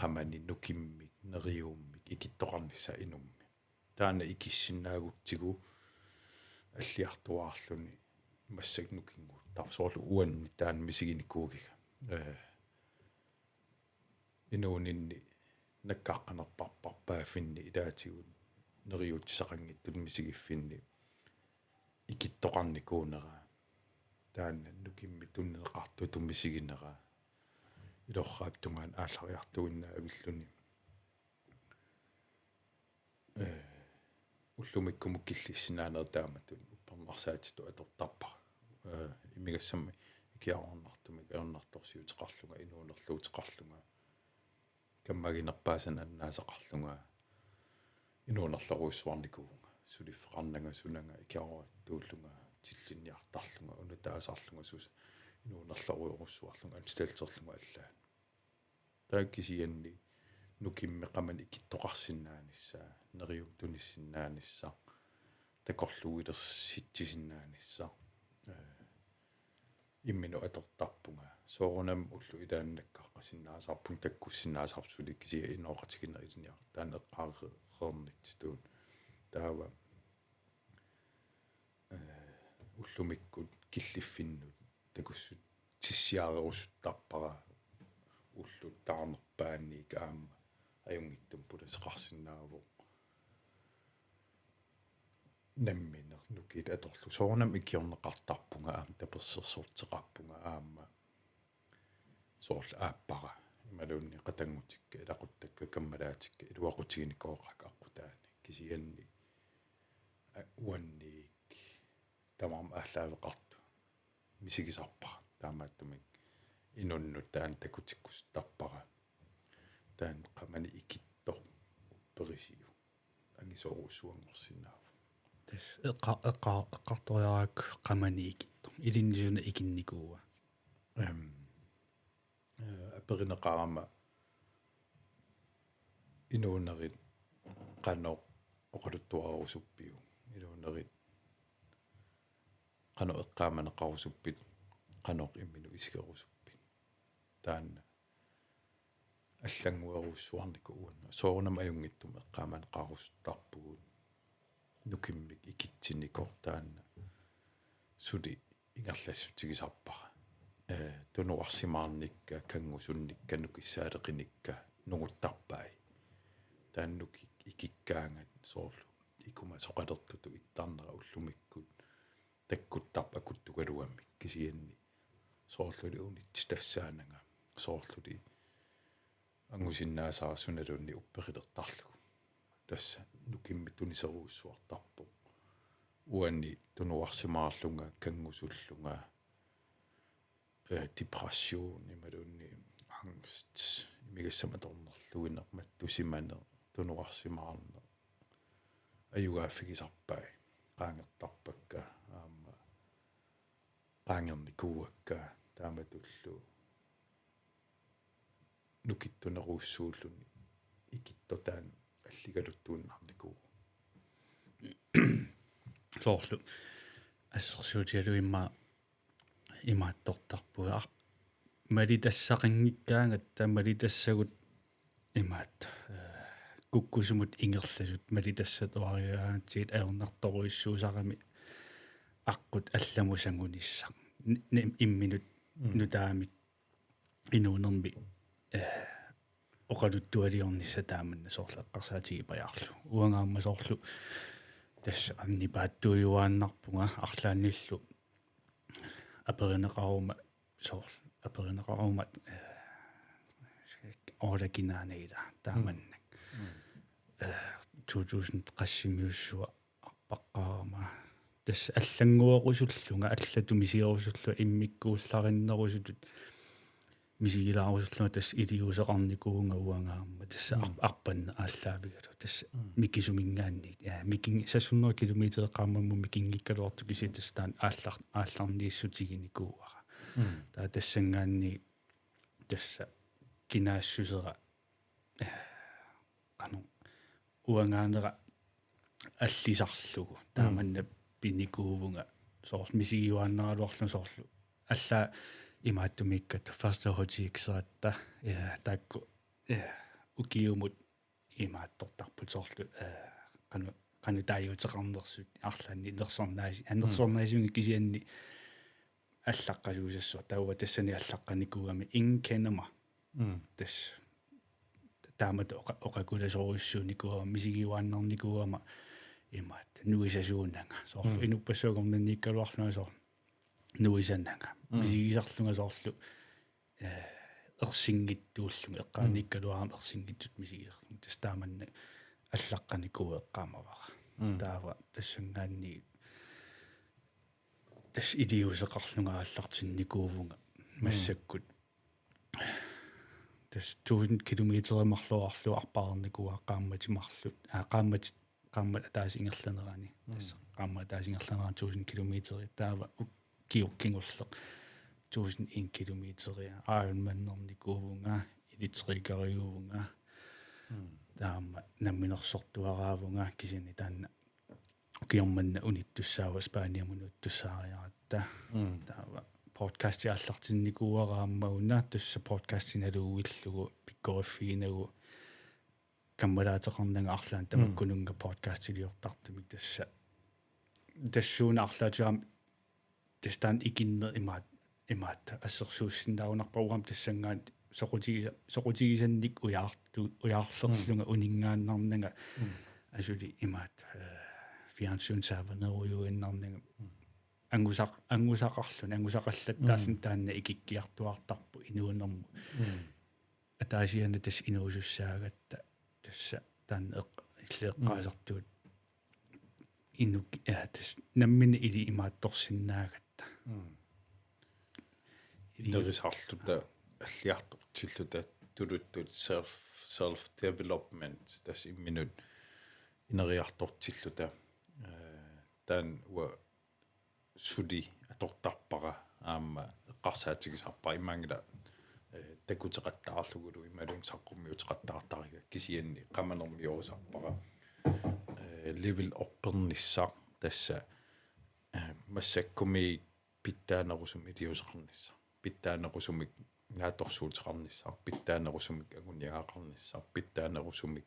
qamani nukimmik, neriummik ikittoqarnissaa inummi. Taanna ikissinnaagutsigu alliartuaarluni massakkut nukinnguttarpoq, soorlu uanni taanna misiginikuugiga. Ee, inuuninni nakkaqqanerparparpaaffinni ilaatigut neriuutissaqanngitsutut misigiffinni ikittoqarnikuunera. Taanna nukimmik tunineqartutut misiginera. Ilorraap tungaanut aallariartuinnavilluni. Ee, ullumikkumut killissinnaaneq taamatut uppernarsaatitut atortarpara. Ee, imigassammi ikiaroornartumik ajornartorsiuteqarlunga, inuunerluuteqarlunga, kammaginerpaasanik annaasaqarlunga, inuunerlorujussuarnikuuvunga, suliffeqarnanga sunanga, ikiaroortuullunga, tillinniartarlunga, unutaasarlunga, sus-, inuunerlorujussuarlunga, anstalterlunga allaat. Taava kisianni nukimmik qamani ikittoqarsinnaanissaa, neriummik tunissinnaanissaa, takorluuilersitsisinnaanissaa, ee, imminut atortarpunga. Soorunami ullut ilaanni nakkaqqasinnaasarpunga, takkussinnaasarput suli, kisianni inooqatigiinneq ilinniartitaaneq eqqaareernitsitut. Taava, ee, ullumikkut killiffinnut takussutsissiarerusuttarpara, ullut taarnerpaanniit aamma ajunngitsumik pulaseqarsinnaavoq. nammineq nukiit atorlugu. Soorunami ikiorneqartarpunga aamma tapersersorteqarpunga aamma soorlu aappara imaluunniit qatanngutikka, ilaquttakka, kammalaatikka iluaqutiginikuuakka aqqutaani. Kisianni a-, uanniik tamarmik aallaaveqartut misigisarpara. Taamaattumik inunnut taanna takutikkusuttarpara. Taanna qamani ikittoq upperisiuk angisoorujussuanngorsinnaavoq. Tassa eqqa-, eqqa-, eqqartoriarakku qamani ikittoq. Ilinnut suna ikinnikuua? Ehm, eh, aperineqarama inuunerit qanoq oqaluttuarusuppiuk? Inuunerit qanoq eqqaamaneqarusuppit, qanoq imminut isigerusuppit? Taanna allannguerujussuarnikuuvoq uanga. Soorunami ajunngitsumik eqqaamaneqarusuttarpugut nukimmik ikitsinnikoq, taanna suli ingerlassutigisarpara. Ee, tunuarsimaarnikka, kanngusunnikka, nukissaaleqinikka nunguttarpai. Taanna nuki-, ikikkaangat soorlu ikumasoqalertutut ittarnera ullumikkut takkuttarpoq akuttugaluamik, kisianni soorluli unitsitassaananga, soorluli angusinnaasara sunaluunniit upperilertarlugu. Tassa nukimmik tuniserujussuartarpoq. Uani tunuarsimaarlunga, kanngusullunga, eh, depression imaluunniit angst, imigassamik atornerluineq, mattusimaneq, tunuarsimaarneq ajugaaffigisarpai, qaangertarpakka aamma qaangernikuuakka, taamatullu nukittunerujussuulluni ikittoq taanna alligaluttuinnarnikuuvoq. Soorlu assersuutigalugu immaqa imaattortarpugut. Ar-, malitassaqanngikkaangatta, malitassagut imaattoq, eh, kukkusumut ingerlasut malitassat uarigaangatsigit ajornartorujussuusarami aqqut allamut sangunissaq. Ni-, ni-, imminut Mm. nutaamik inuunermi, eh, oqaluttualiornissaq taamanna soorlu eqqarsaatigipajaarlugu. Uanga aamma soorlu tassa aamma nipaattuujuaannarpunga arlaannillu aperineqaruma soorlu, aperineqaruma, eh, Orla kinaana ila taamannak. Mm. Eh, to tusind qassimiussuaq arpaqqaarama. Tassa allannguerusullunga, allatut misigerusullunga, immikkuullarinnerusutut misigilaarusullunga, tassa iliuuseqarnikuuvunga uanga aamma. Tassa ar-, Mm. arpanneq aallaavigalugu. Tassa Mm. mikisuminngaanniit. Ja, mikin-, seks hundrede kilometer qaammammut mikinngikkaluartoq, kisianni tassa taanna aallar-, aallarniissutiginikuuara. Mm. Taava tassanngaanniit tassa kinaassusera, eh, qanoq uangaanera allisarlugu. Mm. Taamanna pinikuuvunga soorlu misigiuaannaraluarlunga soorlu. Allaat imaattumikkat første H T X-eratta, eh, taakku, eh, ukiumut imaattortarput soorlu, eh, qanoq, qanoq taaguuteqarnersut arlaanni nersornaasi-, Mm. nersornaasiunga, kisianni allaqqasuusassuaq, taava tassani allaqqanikuugami Ingen kender mig. Mm. Tassa taamatut oqa-, oqakulasorujussuunikuugama, misigiuaannarnikuugama imaattoq nuisasuunanga. Soorlu Mm. inuppassuarnikuunngikkaluarlunga soorlu nuisananga. Mm. Misigisarlunga soorlu, eh, ersinngitsuullunga, eqqaanngikkaluarama Mm. ersinngitsutut misigisarlunga. Tassa taamanna allaqqanikuuvoq eqqaamavara. Mm. Taava tassanngaanniit tassa iliuuseqarlunga aallartinnikuuvunga. Mm. Massakkut tassa tusind kilometerit marluk arpareernikuuara qaammatit marluk. Aa, qaammatit, qaammat ataaseq ingerlanerani. Mm. Tassa qaammat ataaseq ingerlanerani tusind kilometerit, taava ukiut kingulleq tusind en kilometeria. Ironmanernikuuvunga, elektrikeriuvunga. Mm. Taama namminersortuaraavunga, kisianni taanna ukioq manna unittussaavoq, Spaniamut unittussaariaratta. Mm. Taava podcasti aallartinnikuuara aamma una, tassa podcasti naluuillugu pikkoriffiginagu kammalaateqarnanga arlaannik Mm. tamakkununnga podcastiliortartumik, tassa tassuuna arlaatigut aamma tassa taanna ikinneq imaat-, imaattoq assersuussinnaajunnaarpara aamma tassanngaanniit soqutigisa-, soqutigisannik ujaartu-, ujaarlerlunga Mm. uninngaannarnanga Mm. asuli imaattoq, eh, fjernsyni saavanerujuinnarnagami. Angusaq-, angusaqarluni, angusaqallattaarluni taanna ikikkiartuaartarpoq inuunermut. Ataasiaannaq tassa inuusussaagatta tassa taanna eq-, illit eqqaasartugut inuk-, eh, tassa nammineq ili imaattorsinnaagatta. Inerisarluta alliartortilluta tuluttut self, self development tassa imminut ineriartortilluta. Eh, taanna uanga suli atortarpara aamma eqqarsaatigisarpara imaanngilaq, eh, takuteqattaarlugulu imaluunniit saqqummiuteqattaartariga kisianni qamanermiorisarpara, eh, level uppernissaq tassa, eh, massakkumiit pitsaanerusumik iliuuseqarnissaq. Pitsaanerusumik naatsorsuuteqarnissaq. Pitsaanerusumik anguniagaqarnissaq. Pitsaanerusumik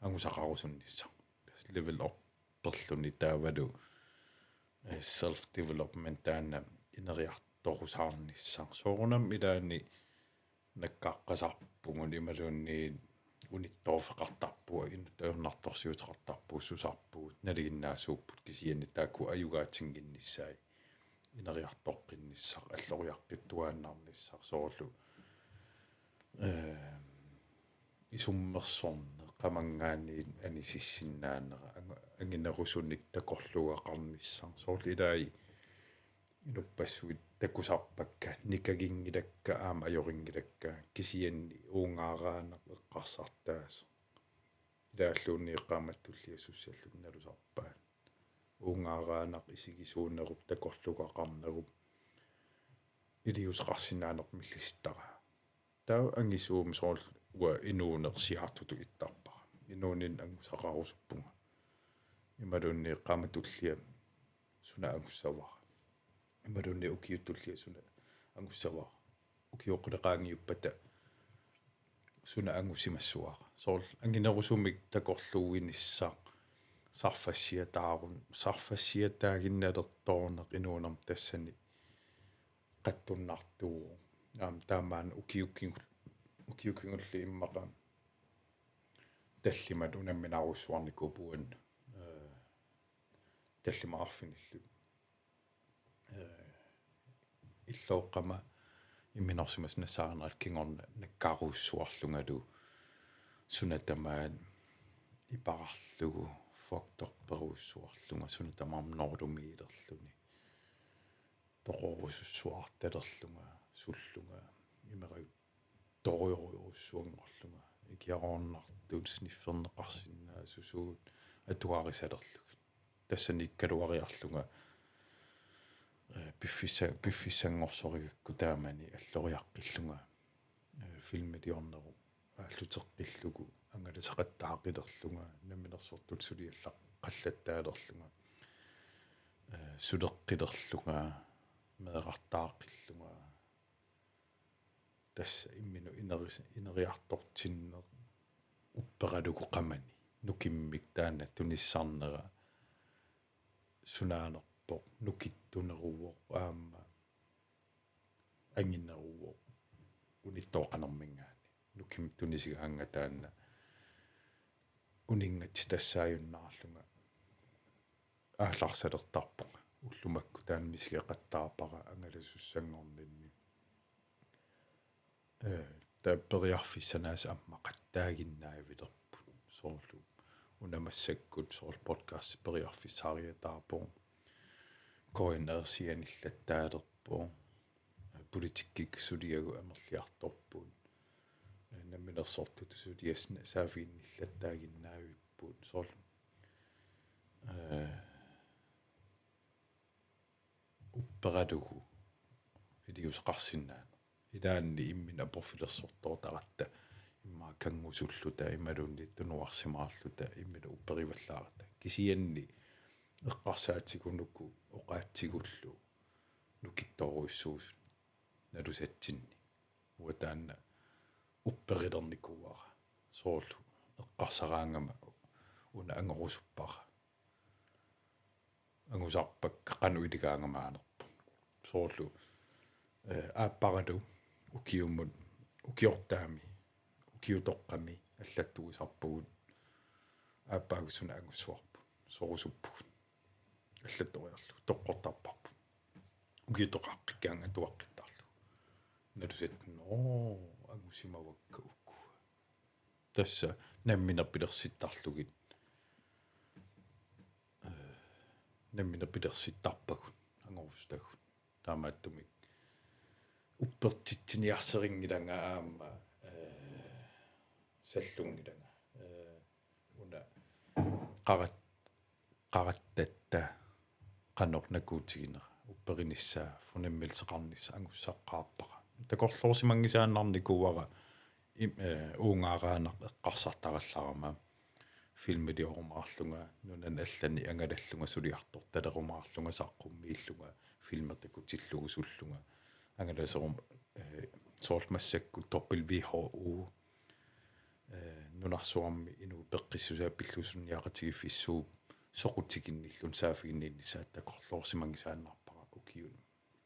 angusaqarusunnissaq. Tassa level upperluni taavalu, eh, self development taanna ineriartorusaarnissaq. Soorunami ilaanni nakkaaqqasarpugut imaluunniit unittoorfeqartarpugut, inuttut ajornartorsiuteqartarpugut, susarpugut, nalinginnaasuupput kisianni taakku ajugaatinnginnissaat ineriartoqqinnissaq, alloriaqqittuaannarnissaq soorlu, eh, isummersorneq, qamanngaanniit anisissinnaanera, ang-, anginerusunik takorluugaqarnissaq. Soorlu ilai inuppassuit takusarpakka, nikaginngilakka aamma ajorinngilakka, kisianni uungaaraanaq eqqarsartaasoq. Ilaalluunniit qaammat tullia sussalluni nalusarpaat. Uungaaraanaq isigisuunerup takorluugaqarnerup iliuuseqarsinnaaneq millisittaraa. Taava angisuumik soorlu uanga inuuneq siaartutut ittarpara. Inuuninni angusaqarusuppunga. Imaluunniit qaammat tullia suna angussavara. Imaluunniit ukiut tulliat suna angussavara. Ukiut qulit qaangiuppata suna angusimassavara. Soorlu anginerusumik takorluuinissaq sarfassiataarun-, sarfassiataaginnalertoorneq inuunermi tassani qattunnartuuvoq. Aamma taamaammat ukiut kingul-, ukiut kingulliit immaqa tallimat unamminarujussuarnikuupput uannut. Eh, tallimat arfinillit. Eh, illoqqama imminorsimasut nassaarinerat kingorna nakkarujussuarlungalu suna tamaat ipararlugu fucked up-erujussuarlunga suna tamarmi noorlumiilerluni. Toqorusussuartalerlunga, sullunga, imerajuttorujorujussuanngorlunga, ikiaroornartut snifferneqarsinnaasusugut atuarisalerlugit. Tassaniikkaluariarlunga, eh, piffissa-, piffissanngorsarigakku taamani alloriaqqillunga, eh, filmiliornerup aalluteqqillugu angalasaqattaaqilerlunga, namminersortut suliallaqqallattaalerlunga, eh, suleqqilerlunga, meerartaaqqillunga. Tassa imminut ineris-, ineriartortinneq upperalugu qamani. Nukimmik taanna tunissarnera sunaanerpoq, nukittuneruvoq aamma angineruvoq unittooqanerminngaanniit. Nukimmik tunisigaannga taanna uninngatsit tassaajunnaarlunga aallarsalertarpunga. Ullumikkut taanna misigeqattaarpara angalasussanngorninni. Eh, taava periarfissat aamma ammaqattaaginnaavilerput. Soorlu una massakkut soorlu podcast periarfissaariataarpoq. K N R-sianillattaalerpoq. Politikkikkut suliagut amerliartorput. Eh, namminersortutut suliassat saaffiginnillattaaginnaavipput. Soorlu, eh, upperalugu iliuuseqarsinnaaneq. Ilaanni imminut aporfilersortoortaratta immaqa kanngusulluta imaluunniit tunuarsimaarluta imminut upperivallaaratta. Kisianni eqqarsaatigut uku oqaatsigullu nukittoorujussuusut nalusatsinni. Uanga taanna upperilernikuuara. Soorlu eqqarsaraangama una angorusuppara. Angusarpakka qanoq iligaangama aanerpoq. Soorlu, eh, aapparalu ukiumut, ukiortaami, ukiutoqqami allattuisarpugut aappaagu suna angussuarput. sorusuppugut. Allattoriarlugu toqqortarparput. Ukiutoqaqqikkaangat atuaqqittaarlugu. Nalusat noo angusimavakka uku. Tassa nammineq pilersittarlugit. Eh, nammineq pilersittarpagut angorussutagut. Taamaattumik uppertitsiniarserinngilanga aamma, eh, sallunngilanga. Eh, una qarat-, qarattatta qanoq nakuutiginera upperinissaa, fornemmelseqarnissaq angussaqqaarpara. Takorloorsimanngisaannarnikuuara im-, eh, uungaaraanaq eqqarsartarallarama. Filmiliorumaarlunga, nunani allani angalallunga, suliartortalerumaarlunga, saqqummiillunga, filmi takutillugu sullunga. Angalaserum-, eh, soorlu massakkut W H O, eh, nunarsuarmi inuit peqqissusaat pillugu sunniaqatigiiffissuup soqutiginnilluunniit saaffiginninnissaa takorloorsimanngisaannarpara ukiut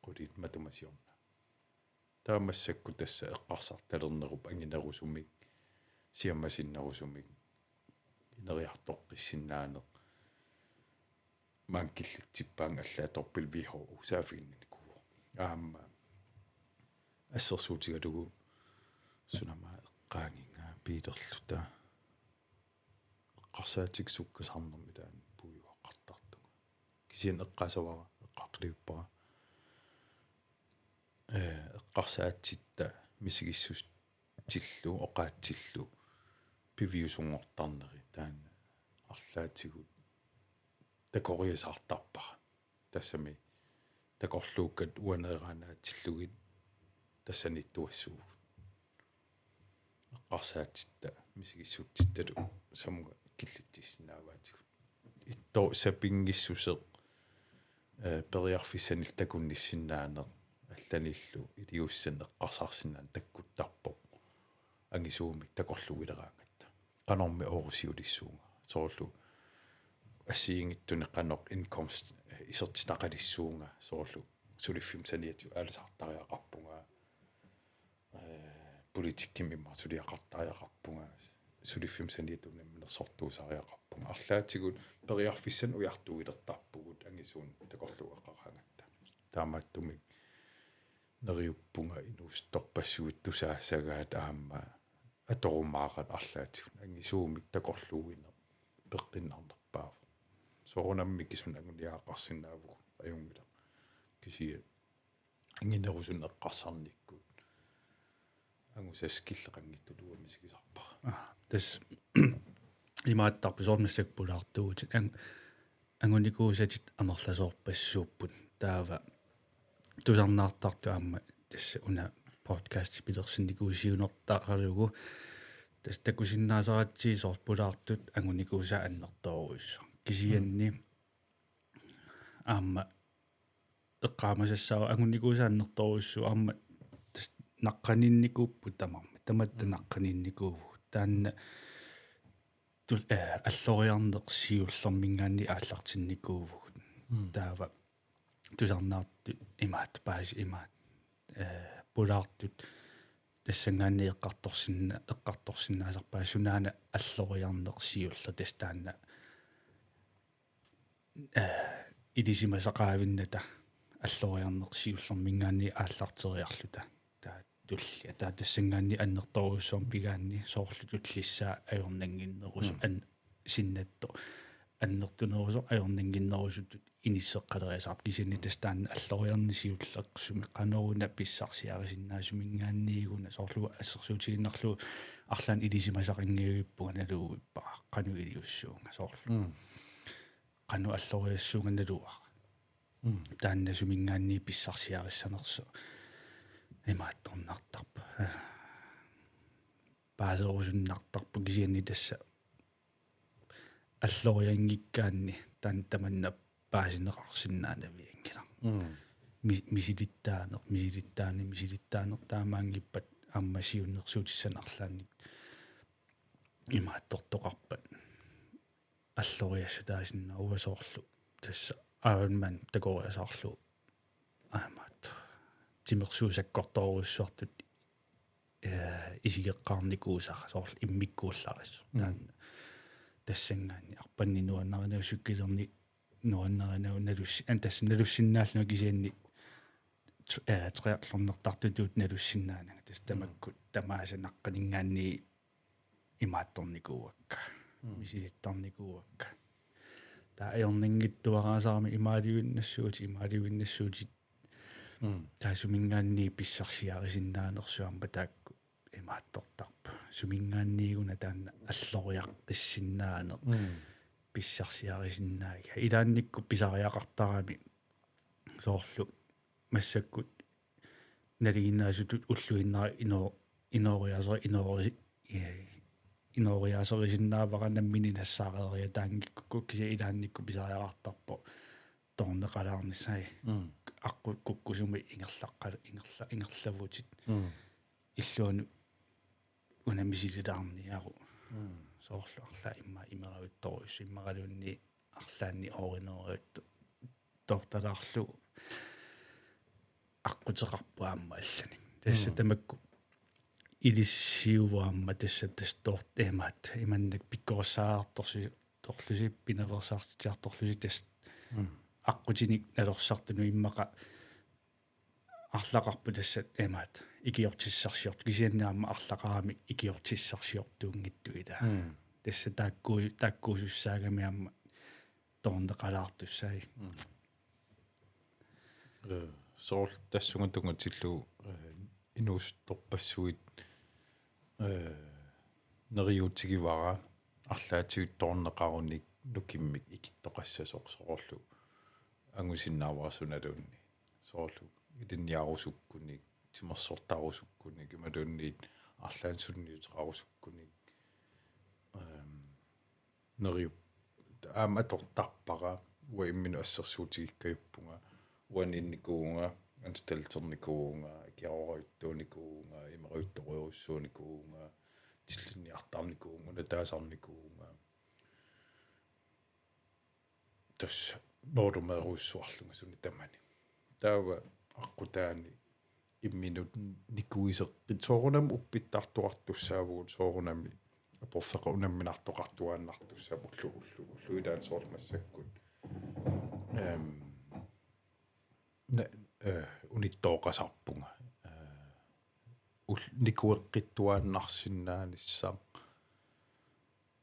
qulit matuma siorna. Taava massakkut tassa eqqarsartalernerup anginerusumik, siammasinnerusumik, ineriartoqqissinnaaneq, maani killitsippaannga allaat W H O saaffiginnikuuvoq. Aamma assersuutigalugu sunama eqqaaginga piilerluta. Eqqarsaatit sukkasarnermi taanna puigaqartartunga. Kisianni eqqaasavara, eqqaaqqilerpara. Eh, eqqarsaatitta misigissutsillu oqaatsillu piviusunngortarneri taanna arlaatigut takoriasaartarpara. Tassami takorluukkat uaneeraannaatillugit tassaniittuassuugut. Eqqarsaatitta misigissutsittalu samunga killitsissinnaavaatigut. Ittoq sapinngissuseq, eh, periarfissanillu takunnissinnaaneq allanillu iliuusissanik eqqarsarsinnaaneq takkuttarpoq. Angisuumik takorluuileraangatta. Qanormi oorusiulissuunga. Soorlu assigiinngitsunik qanoq indkomst, eh, isertitaqalissuunga. Soorlu suliffimmi saniatigut aalisartariaqarpunga. Eh, politikkimi immaqa suliaqartariaqarpunga. Suliffimmi saniatigut namminersortuusariaqarpunga. Arlaatigut periarfissanik ujartuilertarpugut angisuunik takorluugaqaraangatta. Taamaattumik neriuppunga inuusuttorpassuit tusaassagaat aamma atorumaaraat arlaatigut. Angisuumik takorluuineq peqqinnarnerpaavoq. Soorunami kisianni anguniagaqarsinnaavugut ajunngilaq. Kisianni anginerusunik eqqarsarnikkut angusassat killeqanngitsutut uanga misigisarpara. Aa, tassa imaattarput soorlu massakkut pulaartuuvutit. Ang-, angunikuusatit amerlasoorpassuupput. Taava tusarnaartartut aamma tassa una podcasti pilersinnikuusiunertaralugu tassa takusinnaasaratsigit soorlu pulaartut angunikuusaat annertoorujussuaq. Kisianni aamma eqqaamasassaavoq angunikuusaat annertoorujussuuvoq aamma tassa naqqaniinnikuupput tamarmik. Tamatta Mm. naqqaniinnikuuvugut. Taanna tul-, eh, alloriarneq siullerminngaanniit aallartinnikuuvugut. Mm. Taava tusarnaartut imaat paasi imaat, eh, pulaartut tassanngaanniit eqqartorsinna-, eqqartorsinnaasarpaat sunaana alloriarneq siulleq tassa taanna, eh, ilisimasaqaavinnata alloriarneq siullerminngaanniit aallarteriarluta. Taava tullia. Taava tassanngaanniit annertoorujussuarmik pigaanni soorlu tullissaa ajornannginnerusoq Mm. an-, sinnattoq annertunerusoq ajornannginnerusutut inisseqqaleriasaarpoq kisianni tassa taanna alloriarneq siulleq sumi qanoruna pissarsiarisinnaasuminngaanniiguna soorlu assersuutigiinnarlugu arlaannik ilisimasaqanngivippunga naluvippara qanoq iliussuunga soorlu. Mm. Qanoq alloriassuunga naluara. Mm. Taanna suminngaanniit pissarsiarissanersoq imaattornartarpoq. Paaserusunnartarpoq kisianni tassa allorianngikkaanni taanna tamanna paasineqarsinnaanavianngilaq. Mm. Mi-, misilittaaneq, misilittaaneq, misilittaaneq taamaanngippat aamma siunnersuutissanik arlaannik imaattortoqarpat alloriassutaasinnaavoq soorlu tassa Ironman takoriasaarlugu aammaat timersuut sakkortoorujussuartut, eh, isigeqqaarnikuusara soorlu immikkuullarissoq. Mm. Taanna tassanngaanniit arpanneq nuannarinagu, cykelerneq nuannarinagu, nalus-, an-, tassa nalussinnaallunga kisianni t-, eh, triathlonnertartutut nalussinnaananga. Tassa Mm. tamakkua tamaasa naqqaninngaanniit imaattornikuuakka. Mm. Misilittarnikuuakka. Taava ajornanngitsuaraasarami imaalivinnassuutit, imaalivinnassuutit. Mm. Taava suminngaanniit pissarsiarisinnaanersuarmik taakku imaattortarput. Suminngaanniit una taanna alloriaqqissinnaaneq. Mm. Pissarsiarisinnaagiga. Ilaannikkut pisariaqartarami soorlu massakkut nalinginnaasutut ulluinnarni ino-, inooriaaser-, inoori-, eh, inooriaaserisinnaavarput nammineq nassaareeriataanngikkukku, kisianni ilaannikkut pisariaqartarpoq toorneqalaarnissaq. Mm. Aqqut kukkusumik ingerlaqqa-, ingerla-, ingerlavutit. Mm. Illuanut una misililaarniaruk. Mm. Soorlu arlaat immaqa imerajuttorujussuuvoq, immaqaluunniit arlaannik oorineerujuttoq. Toortalaarlugu aqquteqarpoq aamma allanik. Tassa Mm. tamakku ilissiuvoq aamma tassa, tassa toort-, imaat, imannak pikkorissaajartorsi-, torlusi, pinaveersaartitsiartorlusi tassa Mm. aqqutinik nalorsartunut immaqa arlaqarpoq tassa imaat ikiortissarsiortoq, kisianni aamma arlaqaramik ikiortissarsiortuunngitsoq ilaa. Mm. Tassa taakku-, taakkuusussaagami aamma toorneqalaartussai. Mm. Eh, soorlu tassunga tunngatillugu, eh, inuusuttorpassuit, eh, neriuutigivara arlaatigut toorneqarunik nukimmik ikittoqassasoq, soorlu angusinnaavara sunaluunniit. Soorlu ilinniarusukkunik, timersortarusukkunik, imaluunniit arlaannik sunniuteqarusukkunik. Ehm, neriup-, aamma atortarpara, uanga imminut assersuutigikkajuppunga, uaniinnikuuvunga, anstalternikuuvunga, ikiaroorajuttuunikuuvunga, imerajuttorujussuunikuuvunga, tillinniartarnikuuvunga, nataasarnikuuvunga. Tassa noordumeerujussuarlunga suni tamani. Taava aqqutaani imminut nikuiseqqit-, soorunami uppittartoqartussaavugut, soorunami aporfeqar-, unamminartoqartuaannartussaavugut ullu-, ullu-, ulluilaat soorlu massakkut. Ehm, na-, eh, unittooqasarpunga. Eh, ul-, nikueqqittuaannarsinnaanissaq.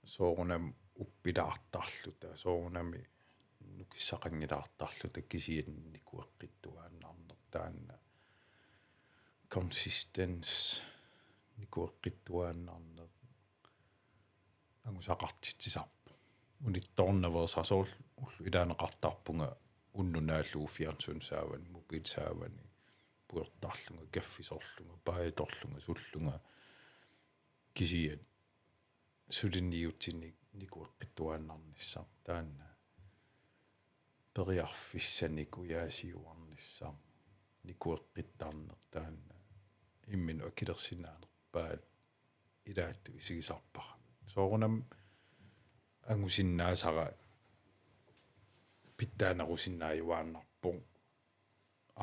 Soorunami uppilaartarluta, soorunami nukissaqanngilaartarluta, kisianni nikueqqittuaannarneq taanna. Konsistens, nikueqqittuaannarneq angusaqartitsisarpoq. Unittoornaveersasoorl-, ullut ilaaneqartarpunga unnuk naallugu fjernsyni saavani, mobiili saavani, pujortarlunga, kaffisorlunga, paajitorlunga, sullunga, kisianni suliniutinik nikueqqittuaannarnissaq taanna. Periarfissanik ujaasiuarnissaq nikueqqittarneq taanna. Imminut akilersinnaanerpaat ilaattut isigisarpara. Soorunami angusinnaasara pitsaanerusinnaajuaannarpoq.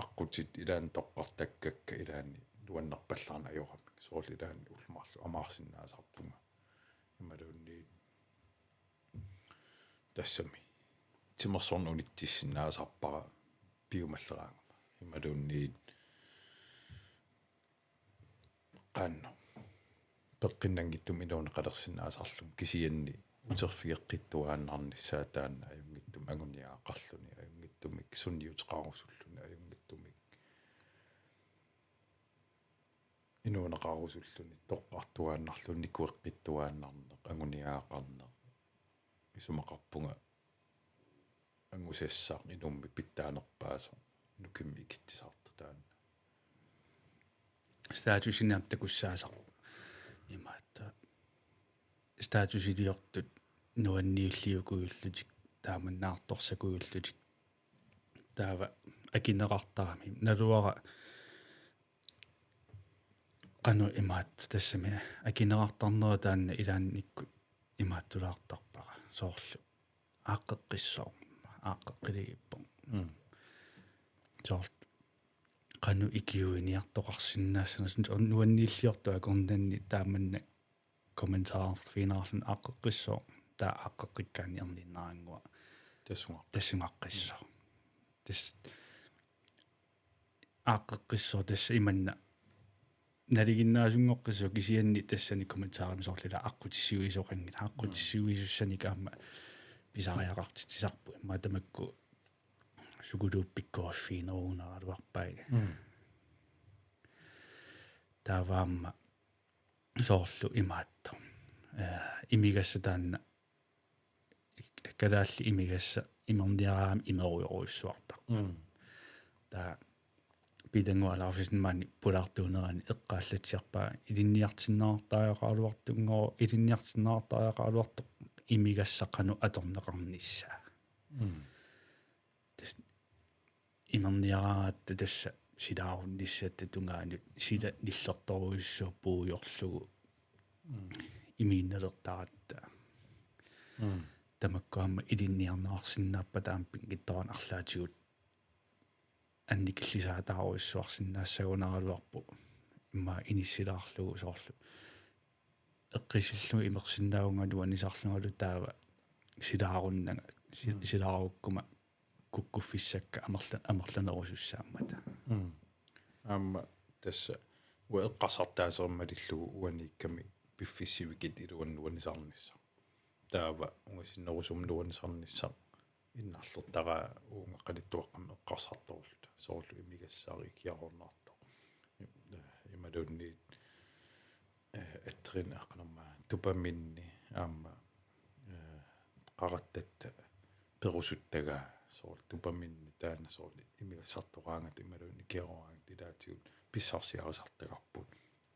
Aqqutit ilaanni toqqartakkakka ilaanni nuannerpallaarneq ajoramik. Soorlu ilaanni ullut marluk amaarsinnaasarpunga. Imaluunniit tassami timersorneq unitsissinnaasarpara piumalleraangama. Imaluunniit qanoq peqqinnanngitsumik inuuneqalersinnaasarlunga, kisianni uterfigeqqittuaannarnissaa taanna ajunngitsumik anguniagaqarluni, ajunngitsumik sunniuteqarusulluni, ajunngitsumik inuuneqarusulluni, toqqartuaannarluni, nikueqqittuaannarneq, anguniagaqarneq. Isumaqarpunga angusassaq inummik pitsaanerpaasoq nukimmik ikitsisartoq taanna. Statusinik aamma takussaasarpoq. Imaattoq statusiliortut nuanniilliukujullutik, taamannaartorsakujullutik. Taava akineqartarami. Naluara qanoq imaattoq tassami akineqartarnera taanna ilaannikkut imaattulaartarpara. Soorlu aaqqeqqissooq, aaqqeqqilerpoq. Mm. Soorlu qanoq ikiuiniartoqarsinnaassanersoq, nuanniilliortoq akornanni taamanna kommentarfigineqarluni aaqqeqqissooq. taava aaqqeqqikkaanni erniinnarannguaq Tassunga. Tassungaqqissoq. Tassa aaqqeqqissoq tassa imanna nalinginnaasunngorpoq kisianni tassani kommentarimi soorlu ila aqqutissiuisoqanngilaq. Aqqutissiuisussanik aamma pisariaqartitsisarput. Immaqa tamakku sukuluup pikkoriffiginerugunaraluarpai. Mm. Taava aamma soorlu imaattoq. Eh, imigassaq taanna ik-, kalaallit imigassaq imerniaraangama imerujorujussuartarpoq. Mm. Taava Piitannguaq Laursenip maani pulaartuunerani eqqaallatsiarpaa ilinniartinneqartariaqaraluartunngooq, ilinniartinneqartariaqaraluartoq imigassaq qanoq atorneqarnissaa. Mm. Tassa imerniaraangatta tassa silaarunnissatta tungaanut sila nillertorujussuaq puigorlugu Mm. imiinnalertaratta. Mm. Tamakku aamma ilinniarneqarsinnaappata aamma pinngitsoorani arlaatigut annikillisaataarujussuarsinnaassagunaraluarpoq. Immaqa inissilaarlugu soorlu eqqissillugu imersinnaavunga nuannisarlungalu taava silaarunnanga si-, Mm. silaarukkuma kukkuffissakka amerla-, amerlanerusussaammata. Mm. Aamma tassa uanga eqqarsartaaseq malillugu uaniikkami piffissaq sivikitsoq iluani nuannisarnissaq. Taava ungasinnerusumik nuannisarnissaq innarlertaraa uunga qanittuaqqamik eqqarsartorulluta. Soorlu imigassaq ikiaroornartoq. Imaluunniit eh, atrin aqnamma dopamini aamma eh, qarattatta perusuttagaa soorlu dopamini taanna soorlu imigassartoraangat imaluunniit ikiaroraangat ilaatigut pissarsiarisartagarput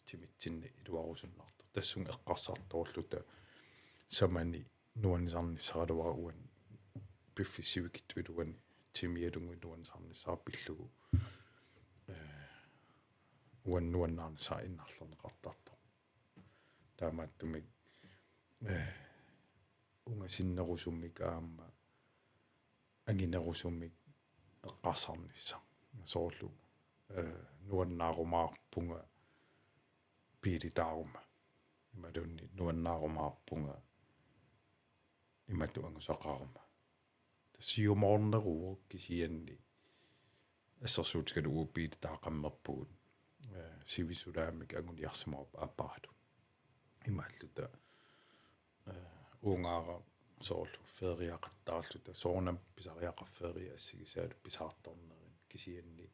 timitsinni iluarusunnartoq. Tassunga eqqarsartorulluta samani nuannisarnissaraluara uani piffissaq sivikitsoq iluani timialunnguit nuannisarnissara pillugu. Eh, uani nuannaarnissara innarlerneqartartoq. Taamaattumik eh, ungasinnerusumik aamma anginerusumik eqqarsarnissaq. Soorlu eh, nuannaarumaarpunga biilitaaruma. Imaluunniit nuannaarumaarpunga imatut angusaqaruma. Siumoorneruvoq kisianni assersuutigalugu biilitaaqammerpugut. Eh, sivisulaamik anguniarsimavoq aapparalu. Imaalluta eh, uungaara soorlu feriaqattaarluta soorunami pisariaqarferiat assigisaalu pisaartornerini kisianni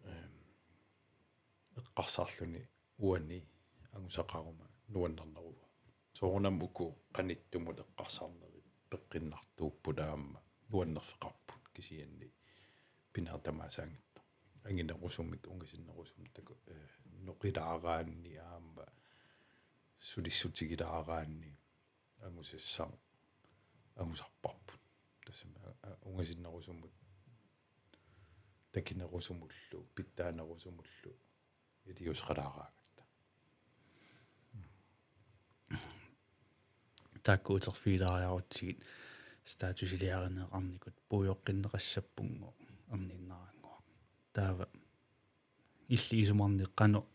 ehm, eqqarsarluni uani angusaqaruma nuannerneruvoq. Soorunami uku qanittumut eqqarsarnerit peqqinnartuupput aamma nuannerfeqarput kisianni pinerit tamaasa angittut. Anginerusumik ungasinnerusumik taku eh, noqilaaraanni aamma sulissutigilaaraanni angusassaq angusarparput. Tassami a-, a-, ungasinnerusumut takinerusumullu pitsaanerusumullu iliuuseqalaaraangatta. Taakku uterfigilaariarutsigit statusiliarineqarnikut puigoqqinneqassappunngooq erniinnarannguaq. Taava illit isumarnik qanoq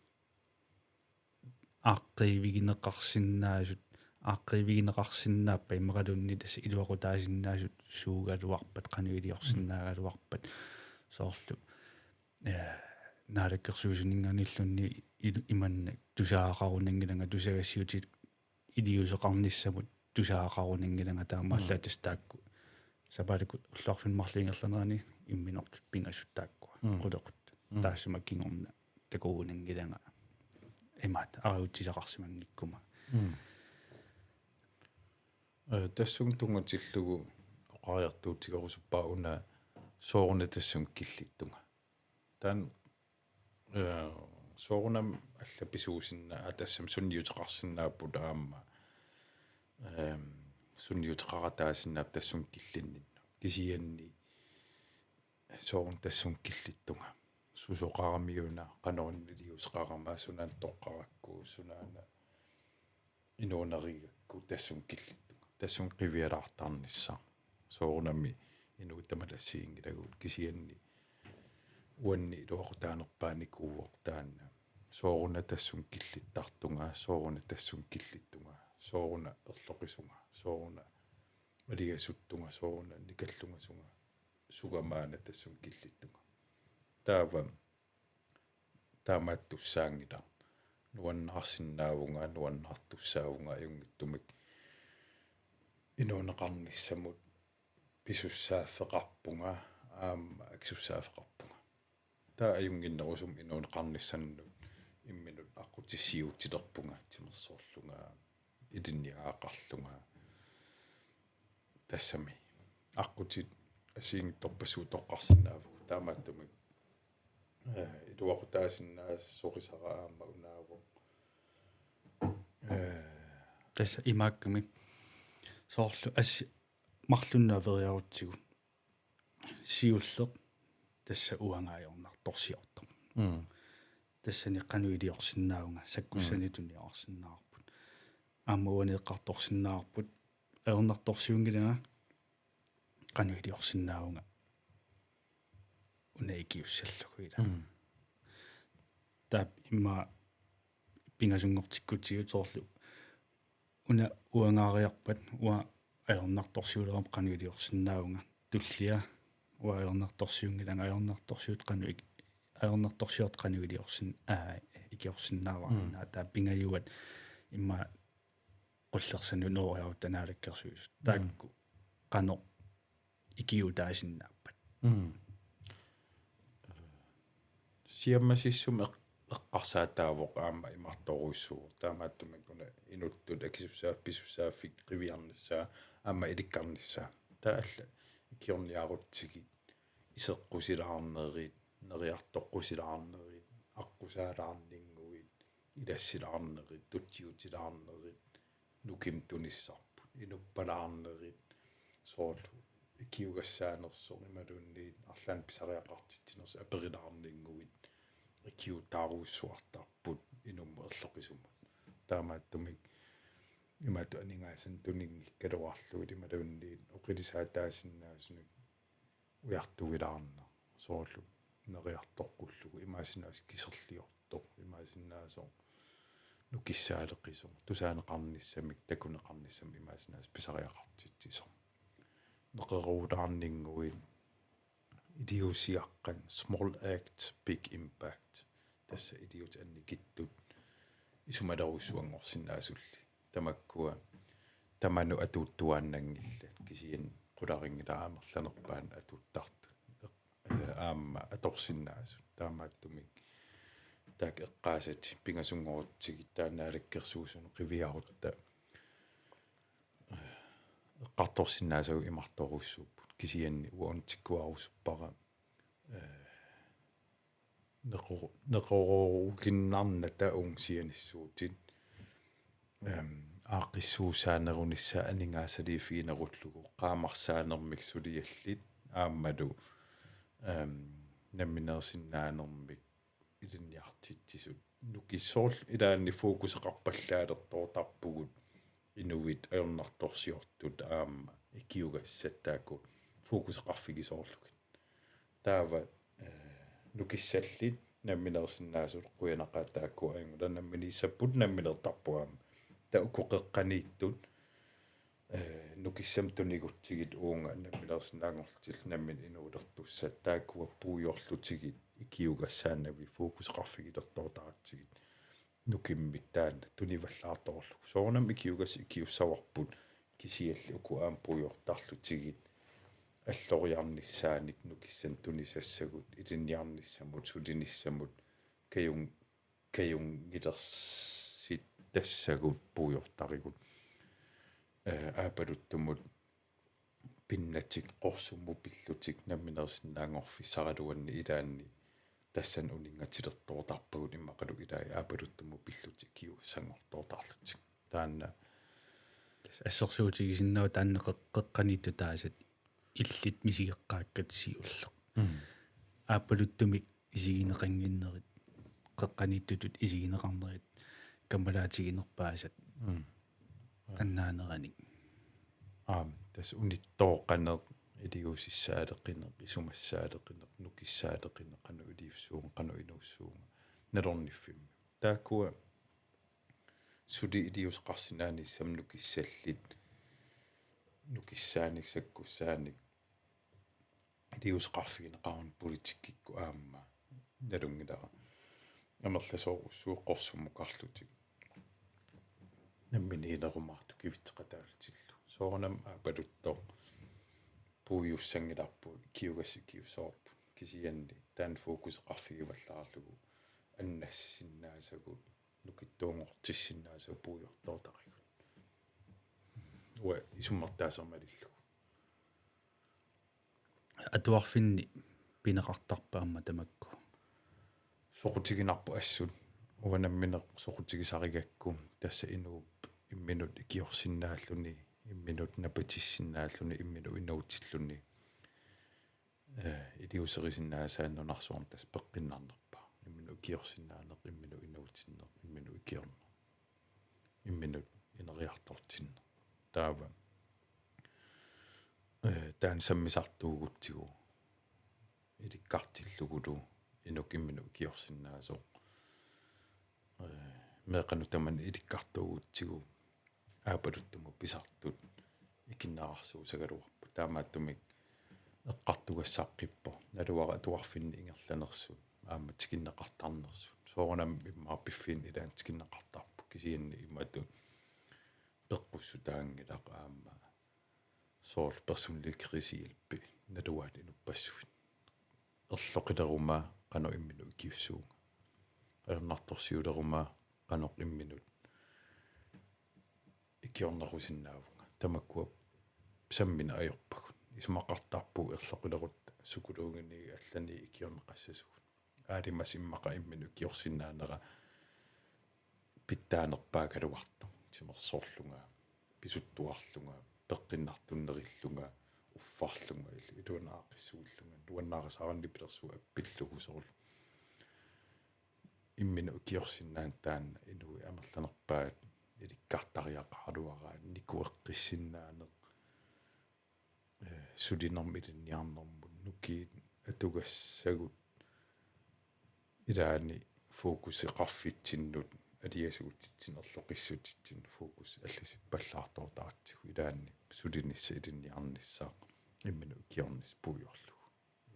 aaqqiivigineqarsinnaasut, aaqqiivigineqarsinnaappat immaqaluunniit tassa iluaqutaasinnaasut suugaluarpat qanoq iliorsinnaagaluarpat soorlu eh, Naalakkersuisuninngaanniilluunniit ilu-, imannak tusagaqarunanngilanga tusagassiuutit iliuuseqarnissamut tusagaqarunanngilanga taamaallaat tassa taakku. Sapaatip-akuup ulluarfimmut marluk ingerlanerani imminortut pingasut taakkua. Mm. Qulequttat. Mm. Taassuma kingorna takugunanngilanga. Imaattoq arajutsisaqarsimanngikkuma. Mm. Eh, tassunga tunngatillugu oqariartuutigerusuppara una sooruna tassunga killittunga. Taanna eh, soorunami allapisuusinna-, aa, tassami sunniuteqarsinnaapput aamma, ehm, sunniuteqarataasinnaapput tassunga killinninnut. Kisianni sooruna tassunga killittunga. Susoqaramiuna, qanoruna iliuuseqarama, sunaana toqqarakku, sunaana inuunerigakku tassunga killittunga. Tassunga qivialaartarnissaq. Soorunami inuit tamat assigiinngilagut kisianni uanni iluaqutaanerpaanikuuvoq taanna. Sooruna tassunga killittartunga, sooruna tassunga killittunga. Sooruna erloqisunga, sooruna aliasuttunga, sooruna nikallungasunga, sugamaana tassunga killittunga. Taava taamaattussaanngilaq. Nuannaarsinnaavunga, nuannaartussaavunga ajunngitsumik inuuneqarnissamut pisussaaffeqarpunga, aamma akisussaaffeqarpunga. Taava ajunnginnerusumik inuuneqarnissannut imminut aqqutissiuutilerpunga, timersorlunga, ilinniagaqarlunga. Tassami aqqutit assigiinngitsorpassuit toqqarsinnaavugut. Taamaattumik, eh, iluaqutaasinnaassorisara aamma unaavoq. Eh, Tassa imaakkami soorlu assi marlunnik averiarutsigu. Siulleq tassa uanga ajornartorsiortoq. mm. Tassani qanoq iliorsinnaavunga, sakkussanit tuniorsinnaavarput. Aamma uani eqqartorsinnaavarput ajornartorsiunngilanga, qanoq iliorsinnaavunga una ikiussallugu ila. Mm. Taava immaqa pingasunngortikkutsigu soorlu una uangaariarpat uanga ajornartorsiulerama qanoq iliorsinnaavunga, tullia uanga ajornartorsiunngilanga, ajornartorsiut qanoq ik-, ajornartorsiortoq qanoq iliorsin-, aa, ikiorsinnaavara. Mm. Taava pingajuat immaqa qullersanut nooriarutta Naalakkersuisut. Mm. Taakku qanoq ikiuutaasinnaappat. Mm. Siammasissumik eq-, eqqarsaataavoq aamma imartorujussuuvoq. Taamaattumik una inuttut akisussaa-, pisussaaffik qiviarnissaa aamma ilikkarnissaa. Taava alla ikiorniarutsigit, iseqqusilaarnerit, neriartoqqusilaarnerit, aqqusaalaarninnguit, ilassilaarnerit, tutsiutilaarnerit, nukimmik tunissarput, inuppalaarnerit, soorlu ikiugassaanersoq imaluunniit arlaannik pisariaqartitsinersoq aperilaarninnguit, ikiuutaarujussuartarput inummut erloqisumut. Taamaattumik imatut aningaasanik tuninngikkaluarlugit imaluunniit oqilisaataasinnaasunik ujartuilaarneq, soorlu neriartoqqullugu, imaasinnaavoq kiserliortoq, imaasinnaavoq nukissaaleqisoq, tusaaneqarnissamik, takuneqarnissamik imaasinnaavoq pisariaqartitsisoq. Neqeroorulaarninnguit, iliuusiaqqat, small act, big impact. Tassa iliuutsit annikittut isumalerujussuanngorsinnaasulli. Tamakkua tamanut atuuttuaannanngillat, kisianni qularinngilara amerlanerpaat atuuttartut. Eh, aamma atorsinnaasut. Taamaattumik taakku eqqaasatit pingasunngorutsigit taanna Naalakkersuisunut qiviarutta, eh, eqqartorsinnaasagut imartorujussuupput. Kisianni uanga unitsikkuarusuppara, eh, neqo-, neqeroorukinnarnata uunga sianissuutit, ehm, aaqqissuussaanerunissaa aningaasaliiffiginerullugu, qaamarsaanermik suliallit aammalu, ehm, namminersinnaanermik ilinniartitsisut. Nukissoorl ilaanni fokuseqarpallaalertortarpugut inuit ajornartorsiortut aamma ikiugassat taakku fokuseqarfigisoorlugit. Taava, eh, nukissallit namminersinnaasut qujanaqaat taakku ajunngilaq namminiissapput namminertarput aamma. Taava uku qeqqaniittut, eh, nukissamik tunigutsigit uunga namminersinnaanngorlutillu nammineq inuulertussat taakkua puigorlutigit ikiugassaannavik fokuseqarfigilertortaratsigit. Nukimmik taanna tunivallaartorlugu. Soorunami ikiugassat ikiussavarput kisianni uku aamma puigortarlutigit alloriarnissaanik nukissanik tunisassagut ilinniarnissamut sulinissamut kajun-, kajunngilersitassagut puigortarigut. Eh, aappaluttumut pinnatik qorsummut pillutik namminersinnaanngorfissaraluanni ilaanni tassani uninngatilertortarpagut immaqalu ilai aappaluttumut pillutik ikiugassanngortortarlutik. Taanna tassa assersuutigisinnaavoq taanna qeq-, qeqqaniittut taasat illit misigeqqaakkat siulleq. Mm. Aappaluttumik isigineqannginnerit, qeqqaniittutut isigineqarnerit, kammalaatiginerpaasat. Mm. Annaaneranik. Aam, tassa unittooqqaneq, iliuusissaaleqineq, isumassaaleqineq, nukissaaleqineq, qanoq iliussuunga, qanoq inuussuunga, nalorniffimmi. Taakkua suli iliuuseqarsinnaanissamut nukissallit, nukissaanik, sakkussaanik, iliuuseqarfigineqaruni politikkikkut aamma nalunngilara. Amerlasoorujussuit qorsummukarlutik namminiilerumaartut kivitseqataallutillu. Soorunami aapaluttoq puigussanngilarput, ikiugassat ikiussavarput. Kisianni taanna fokuseqarfigivallaarlugu annassinnaasagut, nukittuunngortissinnaasagut puigortoortarigut. Uanga isummertaaseq malillugu. Atuarfinni pineqartarpa aamma tamakku? Soqutiginarpoq assut. Uanga nammineq soqutigisarigakku, tassa inuup imminut ikiorsinnaalluni, imminut napatissinnaalluni, imminut inuutilluni. Eh, iliuuserisinnaasaanut nunarsuarmi tassa peqqinnarnerpaaq. Imminut ikiorsinnaaneq, imminut inuutinneq, imminut ikiorneq. Imminut ineriartortinneq. Taava, eh, taanna sammisartuugutsigu, ilikkartillugulu inuk imminut ikiorsinnaasoq. Eh, meeqqanut tamanut ilikkartuugutsigu aapaluttumut pisartut ikinnerarsuusagaluarput. Taamaattumik eqqartugassaqqippoq. Naluara atuarfinni ingerlanersut, aamma tikinneqartarnersut. Soorunami immaqa piffiini ilaanni tikinneqartarput, kisianni imatut peqqussutaanngilaq aamma. Soorlu personlig krisehjælpi naluaat inuppassuit. Erloqileruma qanoq imminut ikiussuunga. Ajornartorsiuleruma qanoq imminut ikiornerusinnaavunga. Tamakkua sammineq ajorpagut. Isumaqartarpugut erloqilerutta psykologiniit allaniit ikiorneqassasugut. Aalimasut immaqa imminut ikiorsinnaanera pitsaanerpaagaluartoq. Timersorlunga, pisuttuarlunga, peqqinnartunnerillunga, uffarlunga, il-, iluanaaqissuullunga, nuannaarisaraanni pilersuut appillugu soorlu. Imminut ikiorsinnaaneq taanna inuit amerlanerpaat ilikkartariaqaraluaraat, nikueqqissinnaaneq, eh, sulinermut ilinniarnermut, nukiit atugassagut ilaanni fokuseqarfitsinnut, aliasuutitsinnut, erloqissutitsinnut fokus allasippallaartoortaratsigu, ilaanni sulinissaq ilinniarnissaq imminut ikiornissaq puigorlugu.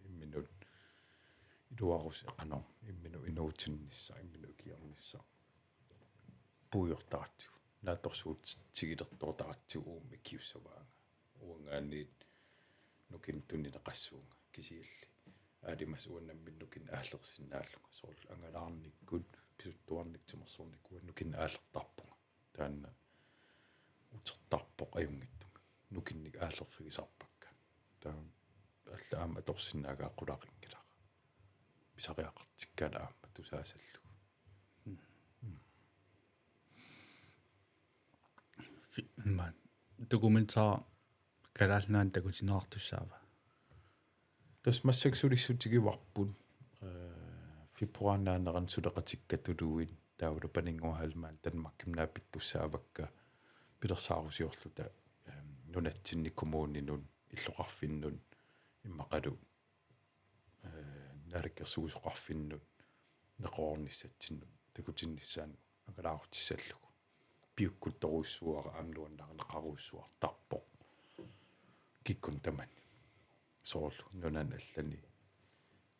Imminut iluarusoq qanoq, imminut inuutinnissaq, imminut ikiornissaq puigortaratsigu. Naatsorsuutigilertoortaratsigu uuma ikiussavaanga. Uangaanniit nukimmut tunineqassuunga kisianni. Aalimasut uanga nammineq nukinneq aallersinnaallunga. Soorlu angalaarnikkut, pisuttuarnikkut, timersornikkut uanga nukinneq aallertarpunga. Taanna utertarpoq ajunngitsumik. Nukinnik aallerfigisarpakka. Taanna alla aamma atorsinnaagaat qularinngilara. Pisariaqartikkaat aamma tusaasallugu. Mm. Fi-, ma-, dokumentar Kalaallit Nunaanni takutinneqartussaava? Tassa massakkut sulissutigivarput, eh, februaarip naanerani suleqatikka tuluit, taavalu Paninnguaq Heilmann Danmarkimi naapittussaavakka pilersaarusiorluta, eh, nunatsinni, kommuninut, illoqarfinnut, immaqalu, eh, naalakkersuisoqarfinnut neqeroornissatsinnut takutinnissaannut angalaarutissallugu. Piukkuttorujussuara aamma nuannarineqarujussuartarpoq kikkunnut tamanut. Soorlu nunani allani,